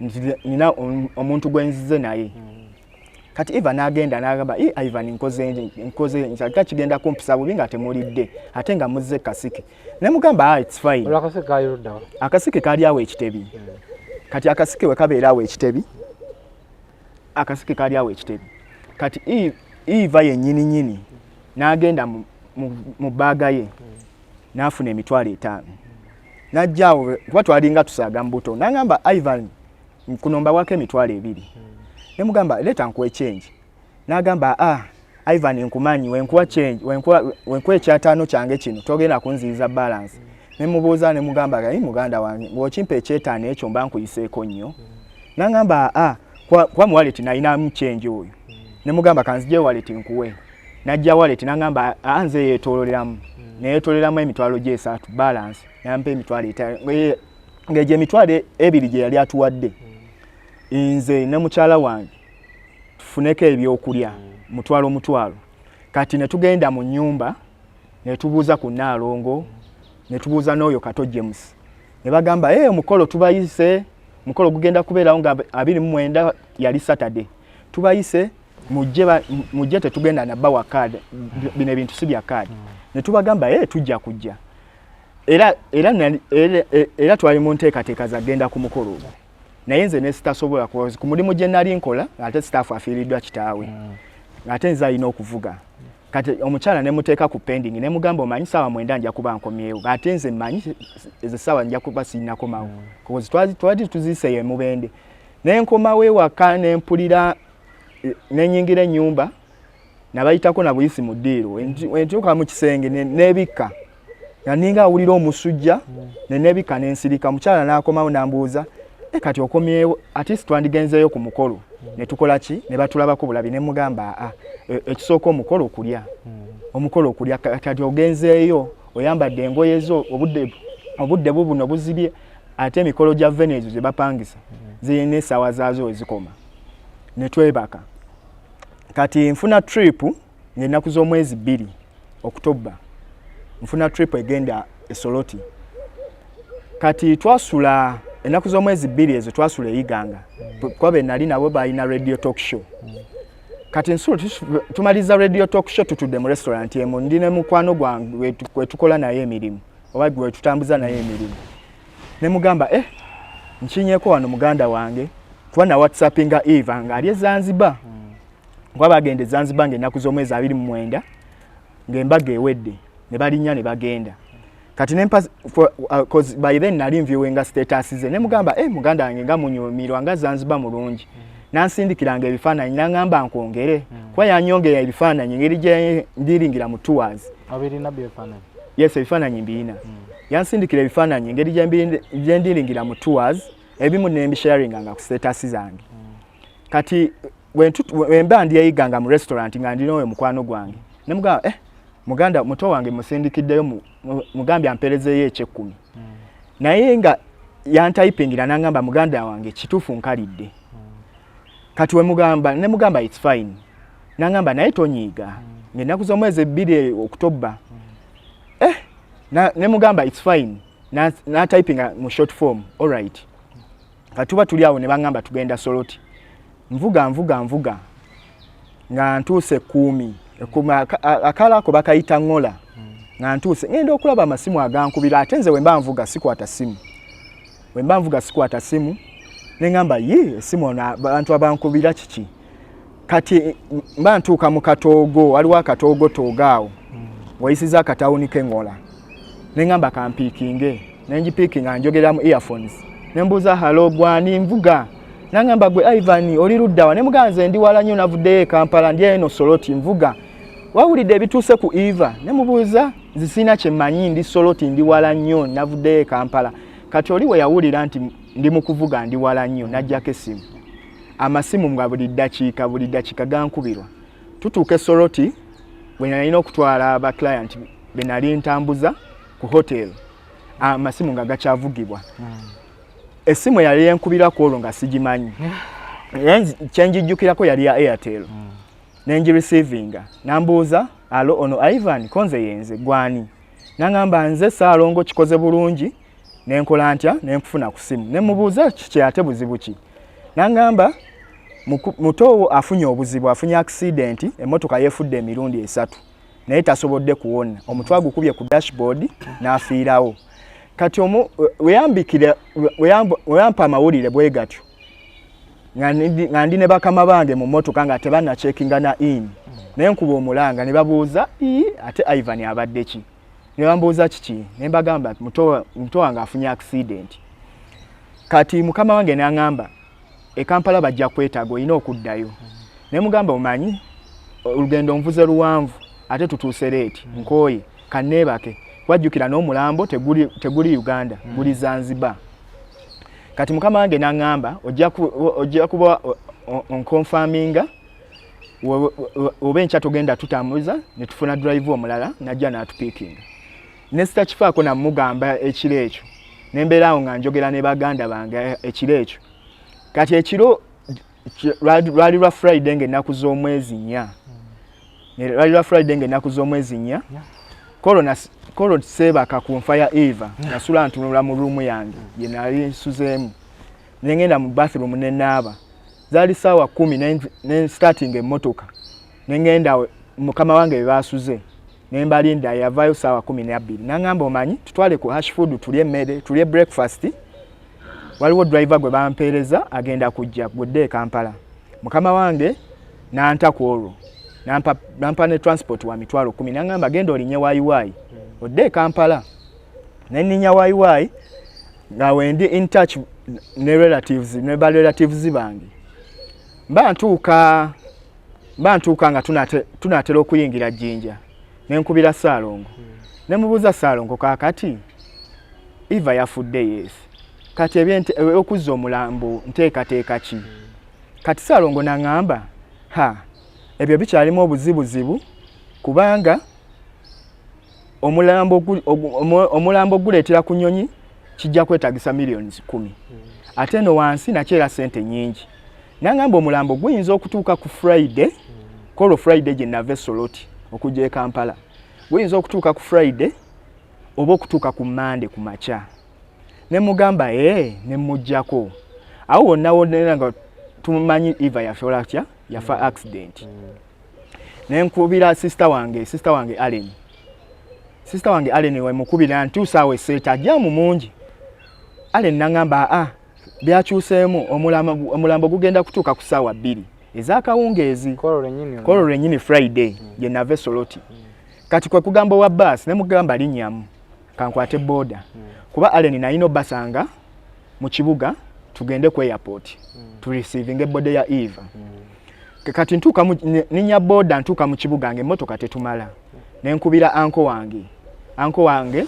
nti nina omuntu gwe nzize naye. Kati Eva n'agenda n'agamba Ivan nkoze nti kigenda kumpisa bubi nga temulidde ate nga muzze kasiki. Ne mugamba it's fine. Akasiki kaali awo ekitebi. Kati akasiki we kabeera awo ekitebi, akasiki kaali awo ekitebi. Kati Eva yennyini nnyini n'agenda mu bbaaga ye n'afuna 500,000 n'ajja awo kuba twalinga tusaaga mu buto, n'agamba Ivan kuno mbawako 20,000. Ne mugamba leeta nkuwe change. N'agamba Ivan nkumanyi wenkuwa change, wenkuwa ekyataano kyange kino togenda kunziyiza balance. Ne mubuuza ne mugamba ayi muganda wange bw'okimpa ekyetaano ekyo mba nkuyiseeko nnyo. N'agamba kuba mu wallet nalinamu change oyo. Ne mugamba kanzigye wallet nkuwe. N'ajja wallet n'agamba nze yeetoololeramu. Neyetoleramu emitwalo gyesatu balance nampa 5,000, ng'egyo 20,000 gye yali atuwadde nze ne mukyala wange tufuneko ebyokulya, mutwalo mutwalo. Kati ne tugenda mu nnyumba ne tubuuza ku Nnaalongo, ne tubuuza n'oyo Kato James, ne bagamba, "Ee, omukolo tubayise, omukolo gugenda kubeerawo nga 29, yali Saturday, tubayise mujje, mujje, tetugenda nabbawa kaadi, bino ebintu si bya kaadi." Ne tubagamba, "Ee, tujja kujja." Era twali mu nteekateeka zagenda ku mukolo ogwo, naye nze ne sitasobola ku mulimu gye nali nkola, ate staff afiiriddwa kitaawe, ate nze alina okuvuga. Kati omukyala ne muteeka ku pending, ne mugamba, "Omanyi 9:00 nja kuba nkomyewo, ate nze mmanyi ezo ssaawa nja kuba sirinakomawo," because twali tuziiseyo emubende. Ne nkomawo ewaka ne mpulira, ne nyingira ennyumba, nabayitako na buyisi mu ddiiro. Wentuuka mu kisenge neebikka nga ninga awulira omusujja, ne neebikka nensirika. Omukyala n'akomawo n'ambuuza, "E, kati okomyewo, at least twandigenzeeyo ku mukolo ne tukola ki, ne batulabako bulabi." Ne mugamba, "Aa, ekisooka omukolo okulya, omukolo okulya. Kati ogenzeeyo oyambadde engoye zo, obudde bubuno buzibye, ate emikolo gya venue ezo ze bapangisa zirina essaawa zaazo wezikoma." Ne twebaka. Kati nfuna trip ng'ennaku z'omwezi 2 Okutoba, nfuna trip egenda e Soroti. Kati twasula ennaku z'omwezi 2 ezo, twasula eYiganga, kuba be nali nabo balina radio talk show. Kati nsulo tumaliza radio talk show, tutudde mu restaurant emu, ndi ne mukwano gwange gwe tukola naye emirimu, oba gwe tutambuza naye emirimu. Ne mugamba, "Eh, nkinyeko wano muganda wange," kuba na whatsappinga Eva ng'ali e Zanzibar, kuba bagenda e Zanzibar ng'ennaku z'omwezi 29 ng'embaga ewedde, ne balinnya ne bagenda. Kati nempa, 'cause by then nali nviewinga status ze, ne mugamba, "Eh, muganda wange, nga munyumirwa, nga Zanzibar mulungi." Nansindikiranga ebifaananyi, naŋŋamba nkwongere, kuba yanyongera ebifaananyi engeri gye ndiringira mu tours. Obirina byefaananyi? Yes, ebifaananyi mbirina. Yansindikira ebifaananyi engeri gye ndiringira mu tours, ebimu nembisharinganga ku status zange. Kati wemba ndi eYiganga mu restaurant nga ndina oyo mukwano gwange, nemugamba, "Eh, muganda muto wange musindikiddeyo, mugambye amperezeeyo ekyekkumi." Naye nga yantayipingira nangamba, "Muganda wange, kituufu nkalidde." Kati wemugamba, nemugamba, "It's fine." Nangamba, "Naye tonyiiga, ng'ennaku z'omwezi 2 Okutoba." Eh, nemugamba, "It's fine." Natayipinga mu short form, "Alright." Kati tuba tuli awo ne baŋŋamba tugenda Soloti. Nvuga, nvuga, nvuga nga ntuuse ekkuumi, akala ako bakayita ŋŋola. Nga ntuuse, ŋŋenda okulaba amasimu agankubira, ate nze wemba nvuga sikwata simu, wemba nvuga sikwata simu. Ne ŋŋamba, "Ye, esimu ono abantu abankubira kiki?" Kati mba ntuuka mu katoogo, waliwo akatoogotoogo awo ng'oyisiza akatawuni k'eŋŋola, ne ŋŋamba kampiikinge. Nengipiikinga, njogera mu earphones, ne mbuuza, "Hello, gwani nvuga?" Nangamba, "Gwe Ivan, oli luddawa?" Ne mugamba, "Nze ndi wala nnyo, navuddeyo e Kampala, ndi eno Soloti nvuga. Wawulidde ebituuse ku Eva?" Ne mubuuza, "Nze sirina kye mmanyi, ndi Soloti, ndi wala nnyo, navuddeyo e Kampala." Kati oli we yawulira nti ndi mu kuvuga, ndi wala nnyo, n'aggyako essimu. Amasimu nga buli ddakiika, buli ddakiika gankubirwa. Tutuuka e Soroti, bwe nalina okutwala aba client be nali ntambuza ku hotel, amasimu nga gakyavugibwa. Essimu eyali enkubira ku olwo nga sigimanyi, naye kyenjijjukirako yali ya Airtel. Nengireceivinga, nambuuza, "Hello, ono Ivan?" Konze, "Yenze, gwani?" Nangamba, "Nze Saalongo, kikoze bulungi nenkola ntya nenkufuna ku simu." Nemubuuza, "Kiki ate, buzibu ki?" Nangamba, "Mutowo afunye obuzibu, afunye accident, emmotoka yeefudde emirundi 3, naye tasobodde kuwona, omutwe agukubye ku dashboard n'afiirawo." Kati omu weyambikira, weyampa amawulire bwe gatyo, nga ndi ne bakama bange mu mmotoka nga tebannacheckinga na in, naye nkuba omulanga ne babuuza, "Ii, ate Ivan abadde ki?" Ne bambuuza kiki, ne mbagamba muto wange afunye accident. Kati mukama wange n'aŋŋamba, "E Kampala bajja kwetaaga, olina okuddayo." Ne mugamba, "Omanyi olugendo nvuze luwanvu, ate tutuuse late, nkooye, kanneebake." Wajjukira n'omulambo teguli Uganda, guli Zanzibar. Kati mukama wange n'aŋŋamba, "Ojja kuba onconfirminga oba enkya togenda tutambuza, ne tufuna driver omulala najja n'atupiikinga." Ne sitakifaako namugamba ekiro ekyo, nembeera awo nga njogera ne baganda bange ekiro ekyo. Kati ekiro lwali lwa Friday ng'ennaku z'omwezi 4, lwali lwa Friday ng'ennaku z'omwezi 4. Kolo seebaka ku nfa ya Eva, nasula ntunula mu ruumu yange gye nali nsuzeemu, nengenda mu bathroom ne naaba. Zaali ssaawa 10 ne starting emmotoka nengenda mukama wange bwe baasuze ne mbalinda. Yavaayo ssaawa 12 n'aŋŋamba, omanyi tutwale ku Hash Food tulye emmere, tulye breakfast, waliwo driver gwe bampeereza agenda kujja gwedde e Kampala. Mukama wange nanta ku olwo nampa ne transport wa 10,000, n'aŋŋamba genda olinye wayiwayi odde e Kampala. Ne nninnya wayiwayi nga wendi in touch ne relatives ne ba relatives bange. Mba ntuuka nga tunaatera okuyingira Jjinja, ne nkubira Ssaalongo ne mubuuza, Ssaalongo, kaakati Eva yafudde? Yes. Kati ebyokuzza omulambo nteekateeka ki? Kati Ssaalongo naŋŋamba, ha, ebyo bikyalimu obuzibuzibu kubanga omulambo guleetera ku nnyonyi kijja kwetagisa miliyoni 10, ate eno wansi nakyera sente nnyingi. Naŋŋamba omulambo guyinza okutuuka ku Friday, kolwo Friday gye nava e Soroti okujja e Kampala, guyinza okutuuka ku Friday oba okutuuka ku Mande ku makya. Ne mugamba ee, ne muggyako awo wonna wonna nga tumanyi Eva yafa atya, yafa accident. Ne nkubira sister wange, sister wange Allen, sister wange Allen wemukubira ntuusa awo eseeta jam mungi. Allen naŋŋamba, aa, byakyuseemu, omulambo gugenda kutuuka ku ssaawa 2 ez'akawungeezi. Kolo lwennyini Friday gye nava e Soroti. Kati kwe kugamba owa baasi ne mugamba linnyamu kankwate boda, kuba Allen nalina obasanga mu kibuga tugende ku airport tureceivinge body ya Eva. Kati ntuuka ninnya boda ntuuka mu kibuga nga emmotoka tetumala, nenkubira uncle wange, uncle wange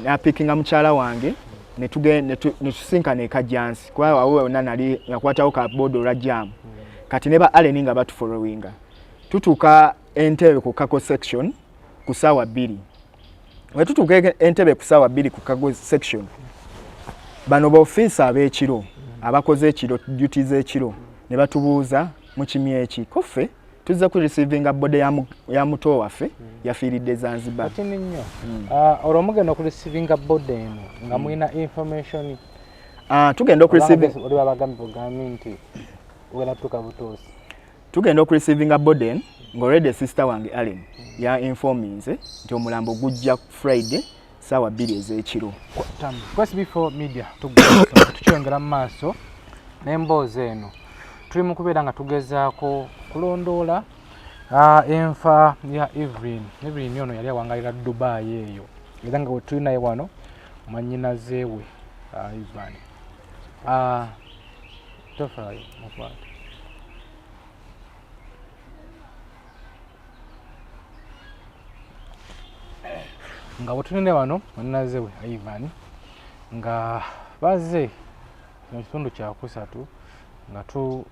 napikinga mukyala wange netusinkana e Kajjansi, kuba awo wonna nali nakwatawo ka boda olwa jam. Kati ne ba Allen nga batufollowinga, tutuuka Entebbe ku cargo section ku ssaawa 2. We tutuuka Entebbe ku ssaawa 2 ku cargo section, bano baofiisa ab'ekiro abakoze ekiro, duty z'ekiro, ne batubuuza, mukimye eki? Koffe tuzza ku receivinga body ya muto waffe yafiiridde Zanzibar. Katini nnyo. Ah, olwo mugenda okureceivinga body eno nga mulina information? Ah, tugenda okureceive Oli babagambye bugambi nti ogenda kutuuka butuusi? Tugenda okureceivinga body eno nga already sister wange Allen ya informinze nti omulambo gujja Friday saawa 2 ez'ekiro. Kwes B4 Media, tukyongera mu maaso n'emboozi eno. Tuli mu kubeera nga tugezaako kulondoola enfa ya Evelyn. Evelyn ono yali awangalira Dubai eyo, era nga wetuli naye wano mwanyinazeewe Ivan. Tofaayo mukwate. Nga bwetulina wano mwanyinazeewe Ivan, nga bazze mu kitundu kyakusatu nga tu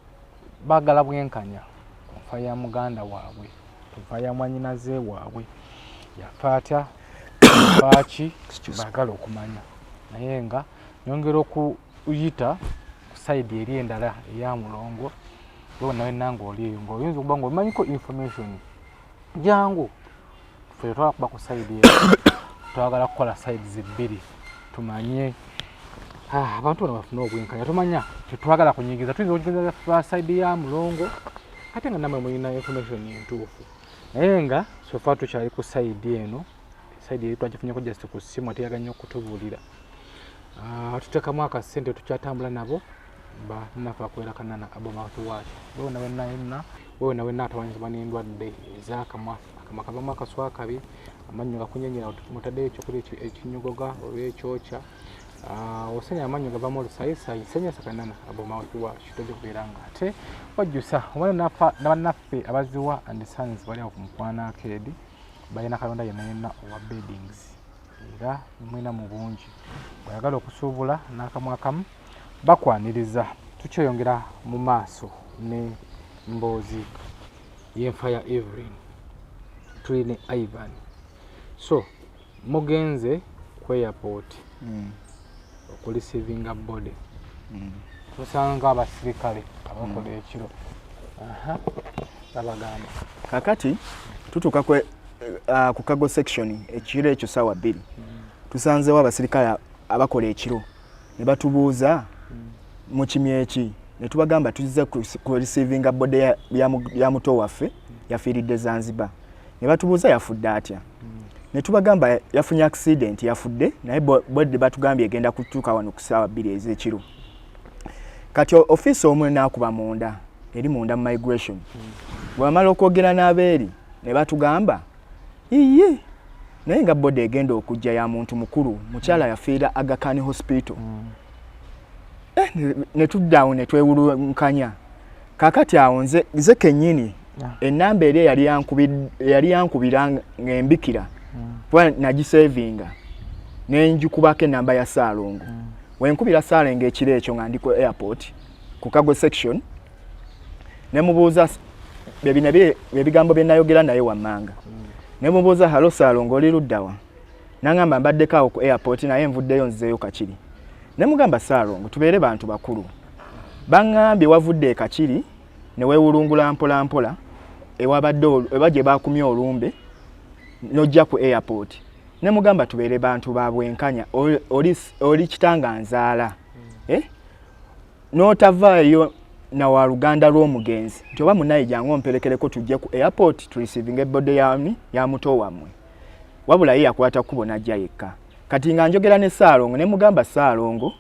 baagala bwenkanya ku nfa ya muganda waabwe, ku nfa ya mwanyinaze waabwe. Yafa atya, faaki, baagala okumanya. Naye nga nyongera okuyita ku side eri endala eya Mulongo, gwe nawe nanga oli eyo ng'oyinza okuba ng'omanyiko information, jangu ffe twala kuba ku side eno. Twagala kukola sides bbiri tumanye, abantu bano bafune obwenkanya. Tumanya tetwagala kunyigiza, tuyinza okunyigiza ba side ya Mulongo ate nga namwe mulina information entuufu. Naye nga so far tukyali ku side eno, side eri twagifunyeko just ku ssimu, ate yaganya okutubuulira. Tuteekamu akasente, tukyatambula nabo bannaffe akwera kanana abo mouthwash. Wewe nawe nayenna, wewe nawe naatawanyizibwa n'endwadde ez'akamwa, akamwa kavamu akaswa akabi, amannyo gakunyenyera, mutaddeyo ekyokulya ekinyogoga oba ekyokya, osenya amannyo gavamu olusayisayi, senyesa kanana abo mouthwash, tojja kubeera nga ate wajjusa. Omwana nabannaffe abaziwa and Sons bali awo ku Mukwana Arcade, balina kalonda yenna yenna owa beddings, era mwena mu bungi bw'ayagala okusuubula n'akamwa akamu bakwaniriza. Tukyeyongera mu maaso ne mboozi y'enfa ya Evelyn, tuli ne Ivan. So Mugenze ku airport okureceivinga body, musanga abasirikale abakola ekiro. Aha, babagamba? Kakati tutuuka ku cargo section ekiro ekyo saawa 2, tusanzewo abasirikale abakola ekiro ne batubuuza, "Mukimye eki?" Ne tubagamba tuzze ku receivinga body ya muto waffe, yafiiridde Zanzibar. Ne batubuuza, "Yafudde atya?" Ne tubagamba yafunye accident, yafudde, naye body batugambye egenda kutuuka wano ku saawa 2 ez'ekiro. Kati ofiisi omu n'akuba munda, eri munda mu migration, bwe bamala okwogera n'abeeri ne batugamba, "Iye, naye nga body egenda okujja ya muntu mukulu, mukyala, yafiira Aga Khan Hospital." Ne tuddaawo ne twewulunkanya. Kakati awo nze kennyini enamba eri eyali yankubira ng'embikira, kuba nagisevinga, nenjikubako enamba ya Saalongo. Wenkubira Saalongo ekiro ekyo nga ndi ku airport ku cargo section, nemubuuza bebino ebigambo bye nayogera naye wammanga. Nemubuuza, "Hello Saalongo, oli luddawa?" Nangamba, "Mbaddeko awo ku airport, naye nvuddeyo, nzeeyo Kakiri." Nemugamba, "Saalongo, tubeere bantu bakulu. Baŋŋambye wavudde e Kakiri ne weewulungula mpola mpola ewabadde eba gye bakumye olumbe n'ojja ku airport." Nemugamba, "Tubeere bantu ba bwenkanya. Oli kitanga nzaala, eh? N'otavaayo na waluganda lw'omugenzi nti oba munaye jangu omperekereko tujje ku airport tureceivinga ebody yami ya muto wammwe." Wabula ye yakwata kkubo n'ajja yekka. Kati nga njogera ne Saalongo, ne mugamba, "Saalongo,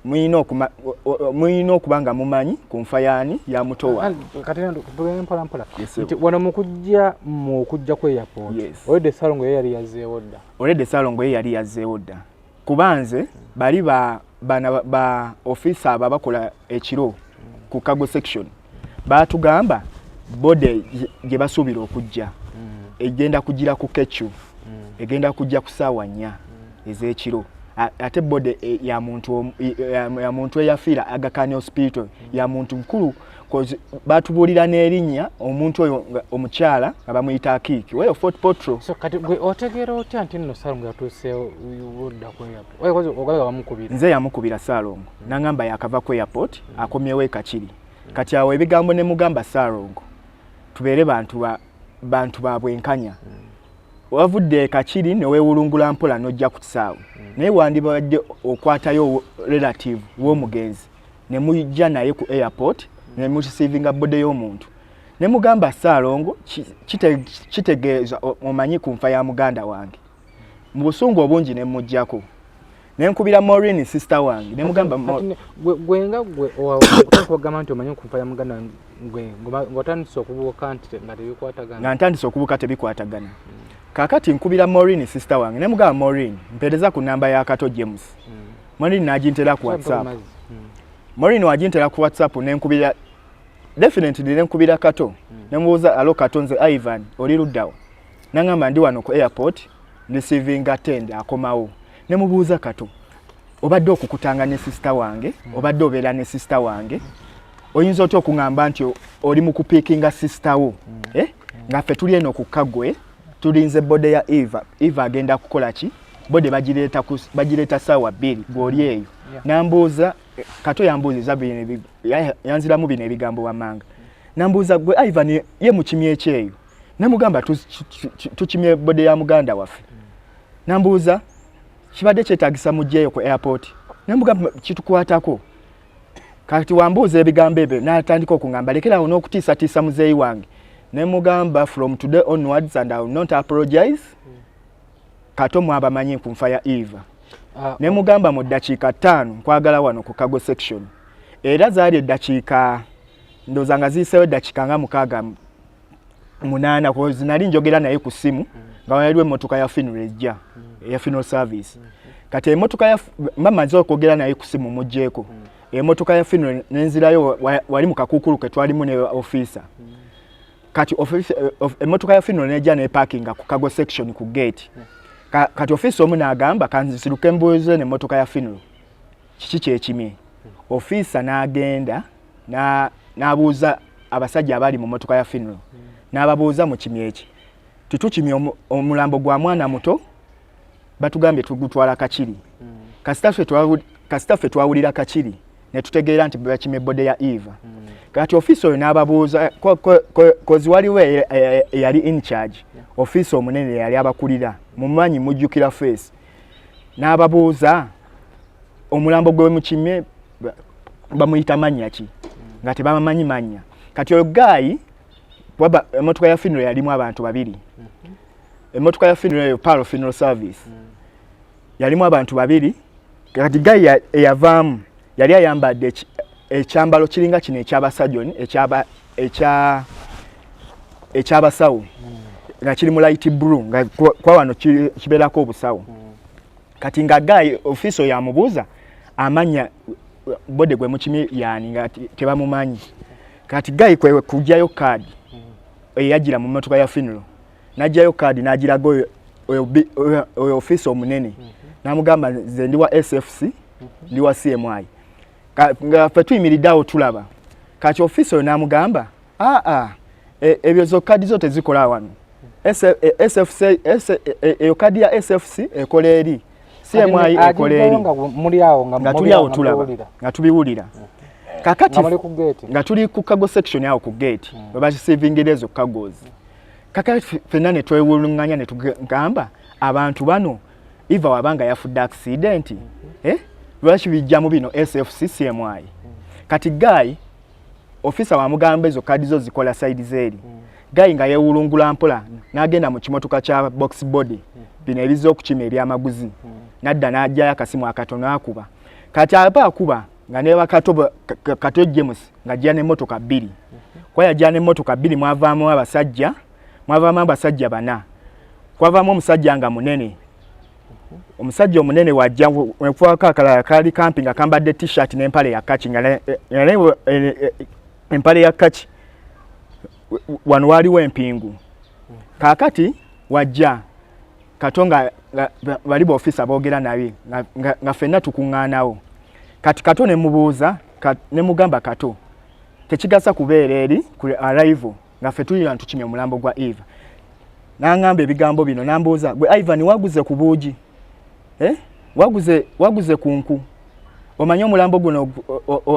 muyina okuba nga mumanyi ku nfa yaani ya muto wange." Kati tugende mpola mpola. Yes, nti wano mu kujja ku airport, already Saalongo ye yali yazzeewo dda? Already Saalongo ye yali yazzeewo dda, kuba nze bali ba bana ba ofiisa abo abakola ekiro ku cargo section baatugamba body gye basuubira okujja egenda kugira ku kecu, egenda kujja ku ssaawa 4 ez'ekiro. Ate body ya muntu eyafiira Aga Khan Hospital, ya muntu mukulu, 'cause batubuulira n'erinnya omuntu oyo omukyala nga bamuyita Akiiki weyo Fort Portal. So kati gwe otegeera otya nti nno Saalongo yatuuseewo dda ku airport? Ogalaga bamukubira? Nze yamukubira Saalongo, nangamba yakava ku airport, akomyewo e Kakiri. Kati awo ebigambo ne mugamba, "Saalongo, tubeere bantu ba bwenkanya. Wavudde e Kakiri ne weewulungula mpola n'ojja ku kisaawe, naye wandibadde okwatayo relative w'omugenzi ne mujja naye ku airport ne mureceivinga body y'omuntu." Ne mugamba, "Saalongo, kitegeeza omanyi ku nfa ya muganda wange." Mu busungu obungi ne muggyako, ne nkubira Maureen, sister wange, ne mugamba Gwe nga gwe otandika okugamba nti omanyi ku nfa ya muganda wange, gwe ng'otandise okubuuka nti nga tebikwatagana. Nga ntandise okubuuka tebikwatagana. Kaakati nkubira Maureen, sister wange, ne mugamba, "Maureen, mpeereza ku namba ya Kato James." Maureen n'agintera ku WhatsApp. Maureen wagintera ku WhatsApp, nenkubira, definitely nenkubira Kato, nemubuuza, "Hello Kato, nze Ivan, oli luddawa?" Nangamba, "Ndi wano ku airport receiving attend akomawo." Nemubuuza, "Kato, obadde okukutanga ne sister wange, obadde obeera ne sister wange, oyinza otya okuŋŋamba nti oli mu kupickinga sister wo, eh? Nga ffe tuli eno ku kagwe tulinze body ya Eva. Eva agenda kukola ki? Body bagireeta saawa 2, gw'oli eyo?" Nambuuza, Kato yambuuziza bino yanziramu bino ebigambo wammanga. Nambuuza, "Gwe Ivan, ye mukimye ekyeyo?" Namugamba, "Tukimye body ya muganda waffe." Nambuuza, "Kibadde kyetaagisa mugyeyo ku airport?" Namugamba, "Kitukwatako." Kati wambuuza ebigambo ebyo, n'atandika okuŋŋamba, "Lekerawo n'okutiisatiisa muzeeyi wange." Ne mugamba, "From today onwards, and I will not apologize, Kato mwabamanyi ku nfa ya Eva." Ne mugamba, "Mu ddakiika 5 nkwagala wano ku cargo section." Era zaali eddakiika, ndowooza nga ziyiseewo eddakiika nga 6, 8, cause nali njogera naye ku ssimu nga waliwo emmotoka ya funeral ejja, eya funeral service. Kati emmotoka ya mba maze okwogera naye ku ssimu, muggyeko emmotoka ya funeral, nenzirayo wali mu kakuukulu ke twalimu ne ofiisa. Kati emmotoka ya funeral nejja neparkinga ku cargo section ku gate. Kati ofiisa omu n'agamba, "Kanziruke mbuuze nemmotoka ya funeral kiki kyekimye." Ofiisa n'agenda n'abuuza abasajja abali mu mmotoka ya funeral, n'ababuuza, "Mukimye eki?" "Titukimye omulambo gwa mwana muto." Batugambye tugutwala Kakiri. Kasita ffe twawulira Kakiri ne tutegeera nti bakimye body ya Eva. Kati officer oyo n'ababuuza, 'cause waliwo eyali in charge, officer omunene eyali abakulira, mumanyi, mujjukira face, n'ababuuza omulambo gwe mukimye bamuyita mannya ki, nga tebamanyi mannya. Kati oyo guy, waba emmotoka ya funeral yalimu abantu babiri. Emmotoka ya funeral eyo, Palo Funeral Service, yalimu abantu babiri. Kati guy eyavaamu yali ayambadde ekyambalo kiringa kino ekyabasajoni, ekyabasawo, nga kiri mu light blue, nga kwa wano kibeerako obusawo. Kati nga guy officer oyo amubuuza amannya, body gwe mukimye yani, nga tebamumanyi. Kati guy kwe kugyayo kaadi eyagira mu mmotoka ya funeral, n'aggyayo kaadi n'agiraga oyo officer omunene, n'amugamba, "Nze ndi wa SFC, ndi wa CMI." Nga ffe tuyimiridde awo tulaba. Kati officer oyo n'amugamba, "Aa, ebyo zo kaadi zo tezikola wano. SFC, eyo kaadi ya SFC ekola eri, CMI ekola eri." Nga muli awo, nga Nga tuli awo tulaba, nga tubiwulira. Kakati nga muli ku gate. Nga tuli ku cargo section awo ku gate we bareceivingira ezo cargos. Kakati ffenna ne twewuluŋŋanya ne tugamba, abantu bano, Eva wabanga yafudde accident, eh? Lwaki bijjamu bino SFC, CMI? Kati guy officer wamugamba ezo kaadi zo zikola side zeeri. Guy nga yeewulungula mpola n'agenda mu kimotoka kya box body, bino ebizza okukima ebyamaguzi, nadda n'ajjayo akasimu akatono akuba. Kati aba akuba nga ne Kato, Kato James ng'ajja n'emmotoka bbiri. Kuba yajja n'emmotoka bbiri, mwavaamu abasajja bana. Kwavaamu omusajja nga munene, omusajja omunene wajja wekuwako akalala kaali kampi nga kambadde T-shirt n'empale ya kaki, nga empale ya kaki wano waaliwo empingu. Kaakati wajja Kato nga bali baofisa boogera naye, nga ffenna tukuŋŋaanawo. Kati Kato ne mubuuza, ne mugamba, "Kato, tekigasa kubeera eri ku arrival nga ffe tulira ntukimye omulambo gwa Eva." N'aŋŋamba ebigambo bino, n'ambuuza, "Gwe Ivan, waguze ku buugi, eh? Waguze ku nku? Omanyi omulambo guno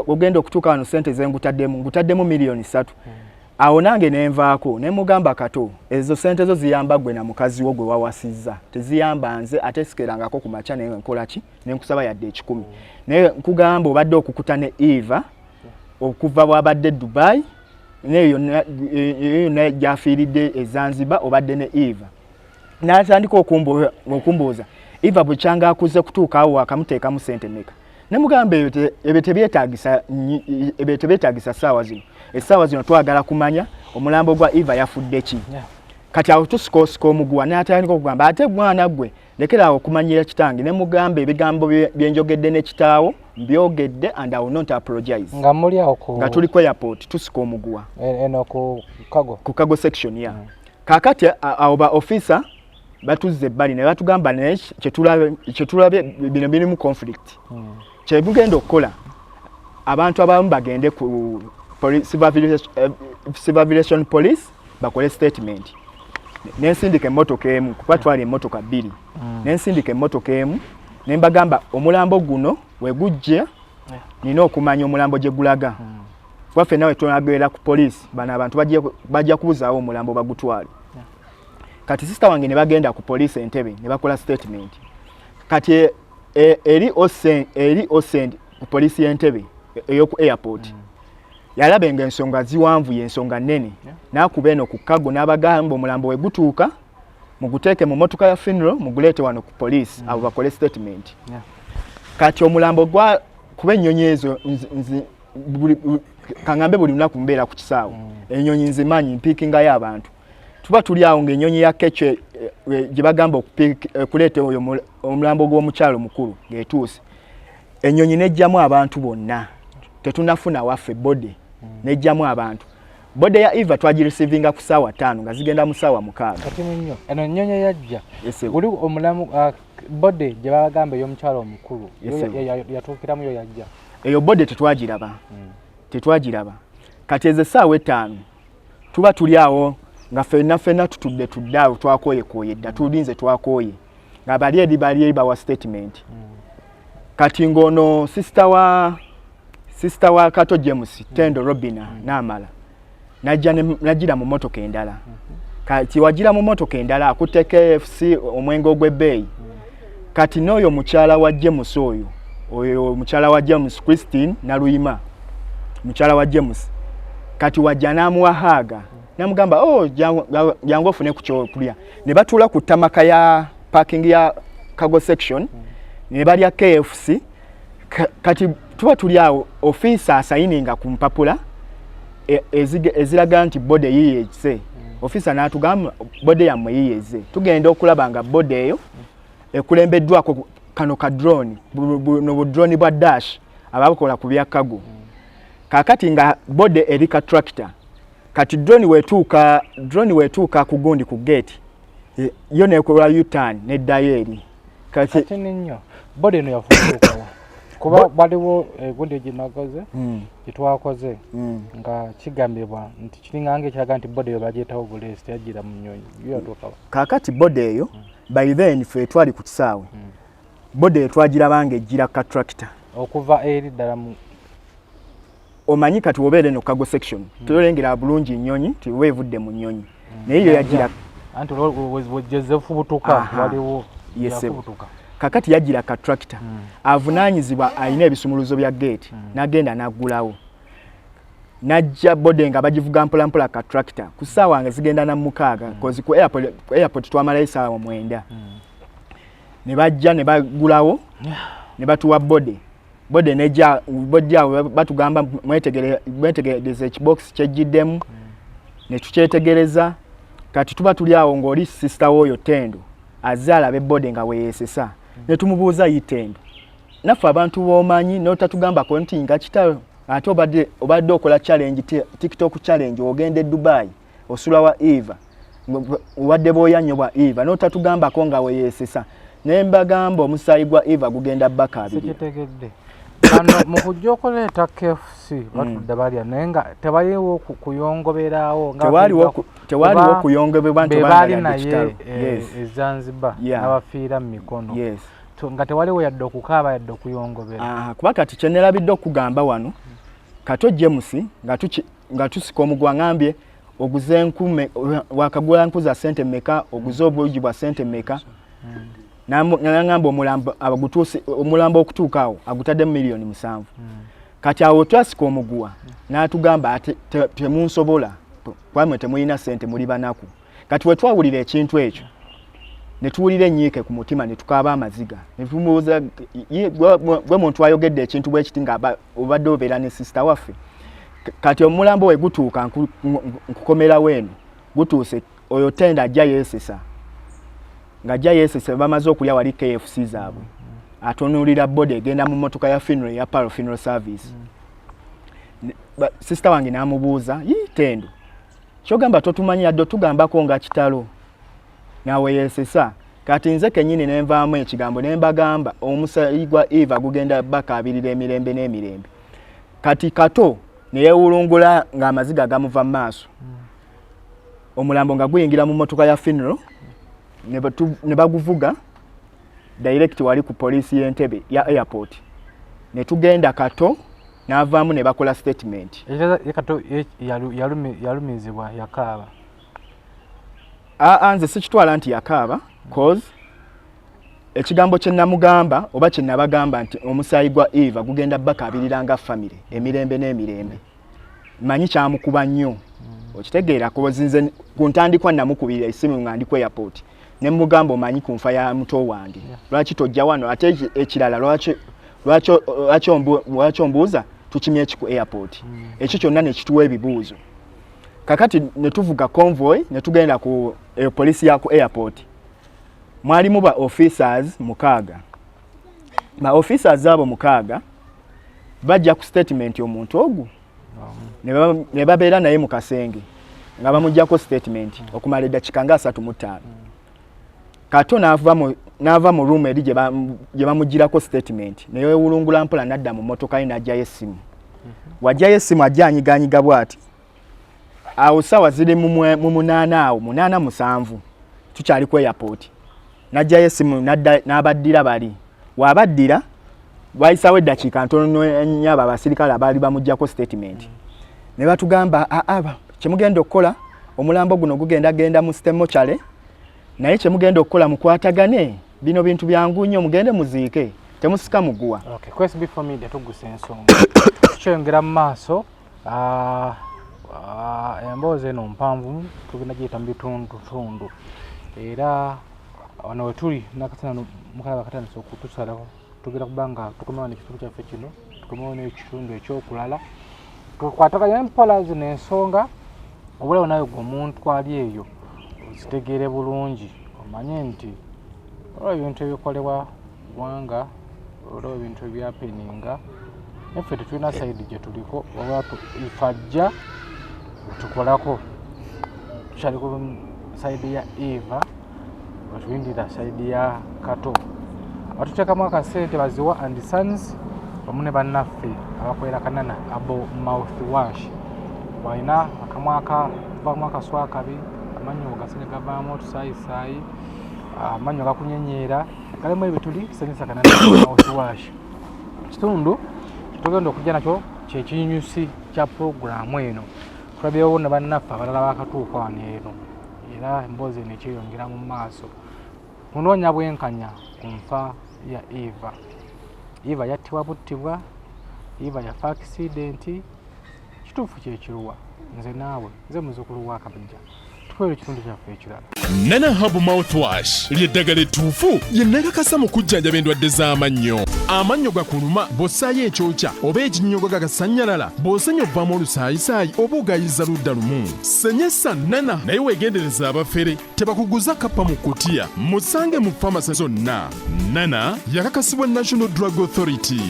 ogenda okutuuka wano sente zengutaddemu? Ngutaddemu miliyoni 3." Awo nange nenvaako ne mugamba, "Kato, ezo sente zo ziyamba gwe na mukazi wo gwe wawasizza, teziyamba nze. Ate sikerangako ku makya nenkola ki nenkusaba yadde 100. Naye nkugamba obadde okukuta ne Eva okuva bwabadde Dubai, neyo yonna gyafiiridde e Zanzibar, obadde ne Eva." N'atandika okumbuuza, "Eva bwekyanga akuze kutuuka awo wakamuteekamu sente meka?" Nemugamba, "Ebyo tebyetaagisa ssaawa zino. Essaawa zino twagala kumanya omulambo gwa Eva yafudde ki." Kati awo tusikoosika omuguwa, n'atandika okugamba, "Ate mwana gwe, lekera awo okumanyira kitange." Ne mugamba, "Ebigambo byenjogedde ne kitaawo mbyogedde and I will not apologize." Nga muli awo ku Nga tuli ku airport tusika omuguwa. Eno ku cargo. Ku cargo section ya. Kaakati awo ba officer batuzza ebbali ne batugamba, "Naye kyetulabye bino birimu conflict. Kyemugenda okukola, abantu abamu bagende ku civil aviation police bakole statement." Nensindika emmotoka emu, kuba twali emmotoka bbiri. Nensindika emmotoka emu ne mbagamba, "Omulambo guno we gujja nina okumanya omulambo gye gulaga, kuba ffenna we tunagenda ku poliisi bano abantu bajja kubuzaawo omulambo bagutwale." Kati sister wange ne bagenda ku poliisi Entebe ne bakola statement. Kati eri osend ku poliisi y'Entebe ey'oku airport, yalaba nga ensonga ziwanvuye, ensonga nnene, n'akuba eno ku cargo n'abagamba, "Omulambo we gutuuka muguteeke mu motoka ya funeral muguleete wano ku poliisi, abo bakole statement." Kati omulambo gwa kuba ennyonyi ezo kaŋŋambe buli lunaku mbeera ku kisaawe, ennyonyi nzimanyi, mpiikingayo abantu. Tuba tuli awo ng'ennyonyi ya Kece gye bagamba okuleeta oyo omulambo gw'omukyalo mukulu ng'etuuse. Ennyonyi nejjamu abantu bonna, tetunafuna waffe body. Nejjamu abantu. Body ya Eva twagireceivinga ku ssaawa 5 nga zigenda mu ssaawa 6. Kati nnyo eno ennyonyi eyajja Yes, sir. guli omulamu, body gye babagamba ey'omukyalo omukulu yo Yes, sir. yatuukiramu yo yajja? Eyo body tetwagiraba, tetwagiraba. Kati ezo essaawa 5 tuba tuli awo nga ffenna ffenna tutudde tudde awo, twakooyekooye dda, tulinze, twakooye. Nga bali eri bali eri bawa statement. Kati ng'ono sister wa Kato James, Tendo Robina, n'amala najja najjira mu motoka endala. Kati wagira mu motoka endala akutte KFC, omwenge ogw'ebbeeyi. Kati n'oyo mukyala wa James, oyo mukyala wa James, Christine Naluyima, mukyala wa James, kati wajja n'amuwa hug, namugamba, "Oh, jangu ofune ku kyokulya." Ne batuula ku tarmac ya parking ya cargo section ne balya KFC. Kati tuba tuli awo, ofiisa asayininga ku mpapula eziraga nti body yiye eze. Ofiisa n'atugamba, "Body yammwe yiye eze." Tugenda okulaba nga body eyo ekulembeddwako kano ka drone, buno bu drone bwa Dash abakola ku bya cargo. Kaakati nga body eri ka tractor, kati drone wetuuka ku gundi, ku gate, yo nekola U-turn neddayo eri. Kati Kati nnyo body eno yafuukawa? Kuba waliwo egundi gyenakoze, gyetwakoze, nga kigambibwa nti kiringanga ekiraga nti body eyo bagyetawo buleesi, teyajjira mu nnyonyi. Yo yatuukawa? Kaakati body eyo, by then ffe twali ku kisaawe, body eyo twagiraba nga ejjira ka tractor. Okuva eri ddala mu Omanyi kati wobeera eno cargo section, tolengera bulungi nnyonyi, tiba evudde mu nnyonyi, naye yo yagira Anti gyezefubutuka waliwo Yes, sir. yafubutuka. Kakati yagira ka tractor, avunaanyizibwa alina ebisumuluzo bya gate, n'agenda n'aggulawo, najja body nga bagivuga mpolampola ka tractor ku ssaawa nga zigenda na 6, 'cause ku airport twamalayo essaawa 9. Ne bajja ne baggulawo ne batuwa body. Body nejja, body awo batugamba, "Mwetegereze ekibokisi kyejjiddemu." Ne tukyetegereza. Kati tuba tuli awo ng'oli sister w'oyo Tendo azze alaba e body nga weyeesesa. Ne tumubuuza, "Yi Tendo, naffe abantu b'omanyi n'otatugambako nti nga kitalo, ate obadde okola challenge, TikTok challenge, ogenda e Dubai osula wa Eva, obadde bwoya nnyo bwa Eva, n'otatugambako nga weyeesesa?" Ne mbagamba, omusaayi gwa Eva gugenda bakaabirira. Sikitegedde. Bano mu kujja okuleeta KFC batudde balya, naye nga tebaliwo kuyongoberaawo nga Tewaliwo kuba kuyongebebwa nti be obanga baali yadde naye kitalo. Yes. e Zanzibar n'abafiira mu mikono. Nga tewaliwo yadde okukaaba yadde okuyongobera. Aha, kuba kati kyenerabidde okugamba wano, Kato James nga tusika omuguwa, ngambye oguze nkume, wakagula nku za sente mmeka, oguze obuugi bwa sente mmeka? Nangamba omulambo agutuuse, omulambo okutuuka awo agutaddemu miliyoni 7. Kati awo twasika omuguwa, n'atugamba ate temunsobola, kwamwe temulina sente, muli banaku. Kati we twawulira ekintu ekyo ne tuwulira ennyiike ku mutima, ne tukaaba amaziga, ne tumubuuza, "Gwe muntu ayogedde ekintu bwe kiti nga obadde obeera ne sister waffe?" Kati omulambo we gutuuka, nkukomerawo eno, gutuuse, oyo Tenda ajja yeesesa, ng'ajja yeesesa, bamaze okulya wali KFC zaabwe, atunuulira body egenda mu mmotoka ya funeral ya Paro Funeral Service. Sister wange n'amubuuza, "Yi Tendo, kyogamba totumanyi yadde otugambako nga kitalo?" Nawe yeesesa. Kati nze kennyini ne nvaamu ekigambo ne mbagamba, omusaayi gwa Eva gugenda bakaabirira emirembe n'emirembe. Kati Kato ne yeewulungula ng'amaziga gamuva mu maaso, omulambo nga guyingira mu mmotoka ya funeral, ne baguvuga direct wali ku poliisi y'Entebe ya airport, ne tugenda. Kato n'avaamu ne bakola statement. Ekirala, ye Kato yalumizibwa, yakaaba? Aa, nze sikitwala nti yakaaba, cause ekigambo kye namugamba oba kye nabagamba nti omusaayi gwa Eva gugenda bakaabirira nga famire emirembe n'emirembe, manyi kyamukuba nnyo, okitegeera? 'Cause nze ku ntandikwa namukubira essimu nga ndi ku airport, ne mugamba, "Omanyi ku nfa ya muto wange, lwaki tojja wano? Ate ekirala, lwaki ombuuza tukimye eki ku airport?" Ekyo kyonna ne kituwa ebibuuzo. Kakati ne tuvuga convoy ne tugenda ku poliisi ya ku airport. Mwalimu ba officers 6. Ba officers abo 6 bajja ku statement omuntu ogwo ne babeera naye mu kasenge nga bamugjako statement okumala eddakiika nga 35. Kato n'ava mu room eri gye bamugirako statement, neyewulungula mpola n'adda mu mmotoka ye, n'ajjayo essimu. Wajjayo essimu, ajja anyiganyiga bw'ati. Awo saawa ziri mu 8, awo 8, 7, tukyali ku airport. N'aggyayo essimu n'abaddira bali. Bw'abaddira wayisawo eddakiika ntono nnyo abo abasirikale abaali bamuggyako statement. Ne batugamba aba kyemugenda okukola omulambo guno gugenda genda mu state mortuary, naye kyemugenda okukola mukwatagane, bino bintu byangu nnyo, mugende muziike, temusika muguwa. Okay, ku SB4 Media tugusa ensonga, tukyongera mu maaso. Emboozi eno mpanvu, tugenda giyita mu bitundutundu, era wano wetuli nakasana mukalaba katandise okutusalako. Tugenda kuba nga tukomewo n'ekitundu kyaffe kino, tukomewo n'ekitundu ekyokulala, tukwataganye mpola zino ensonga. Obulawo nawe gwe omuntu ali eyo ozitegeere bulungi, omanye nti olwa ebintu ebikolebwa ggwanga, olwa ebintu ebyapeninga, naffe tetulina side gye tuliko, oba ife ajja tukolako. Tukyali ku side ya Eva, batulindira side ya Kato. Batuteekamu akasente Baziwa and Sons wamu ne bannaffe abakolera Kanana Abo Mouth Wash. Walina akamwa akavaamu akaswa akabi, amannyo gasenya gavaamu otusaayisaayi, amannyo gakunyenyeera, galimu ebituli, senyesa Kanana Mouth Wash. Kitundu kyetugenda okujja nakyo kyekinyusi kya puroguramu eno. Tulabyewo ne bannaffe abalala bakatuuka wano eno, era emboozi eno ekyeyongera mu maaso. Kunoonya bwenkanya ku nfa ya Eva. Eva yattibwa buttibwa, Eva yafa accident, kituufu kyekiruwa? Nze naawe, nze muzzukulu wa Kabajja, tukwera ekitundu kyaffe ekirala. Nana Hab Mouthwash ly'eddagala ettuufu lye nakakasa mu kujjanjaba endwadde z'amannyo. Amannyo gakuluma, bw'ossaayo ekyokya oba ekinnyogo gagasannyalala, bw'osenya ovaamu olusaayisaayi oba ogayiza ludda lumu, senyesa Nana. Naye weegendereza abafere tebakuguza kappa mu kutiya. Musange mu famasi zonna. Nana yakakasibwa National Drug Authority.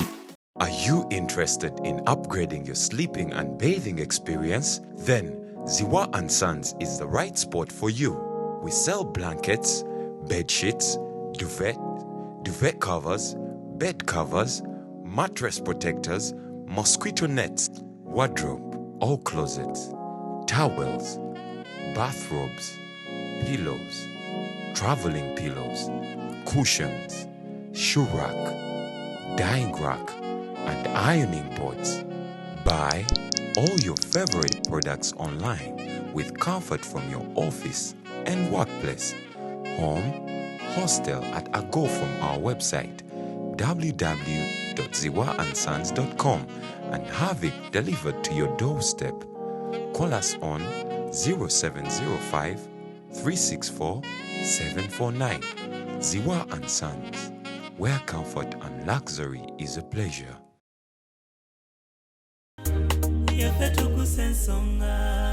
Are you interested in upgrading your sleeping and bathing experience? Then Ziwa and Sons is the right spot for you. We sell blankets, bed sheets, duvet, duvet covers, bed covers, mattress protectors, mosquito nets, wardrobe or closets, towels, bathrobes, pillows, traveling pillows, cushions, shoe rack, drying rack, and ironing boards. Buy all your favorite products online with comfort from your office and workplace, home, hostel at a go from our website www.ziwaandsons.com and have it delivered to your doorstep. Call us on 0705 364 749. Ziwa and Sons, where comfort and luxury is a pleasure. Yaffe tugusa ensonga.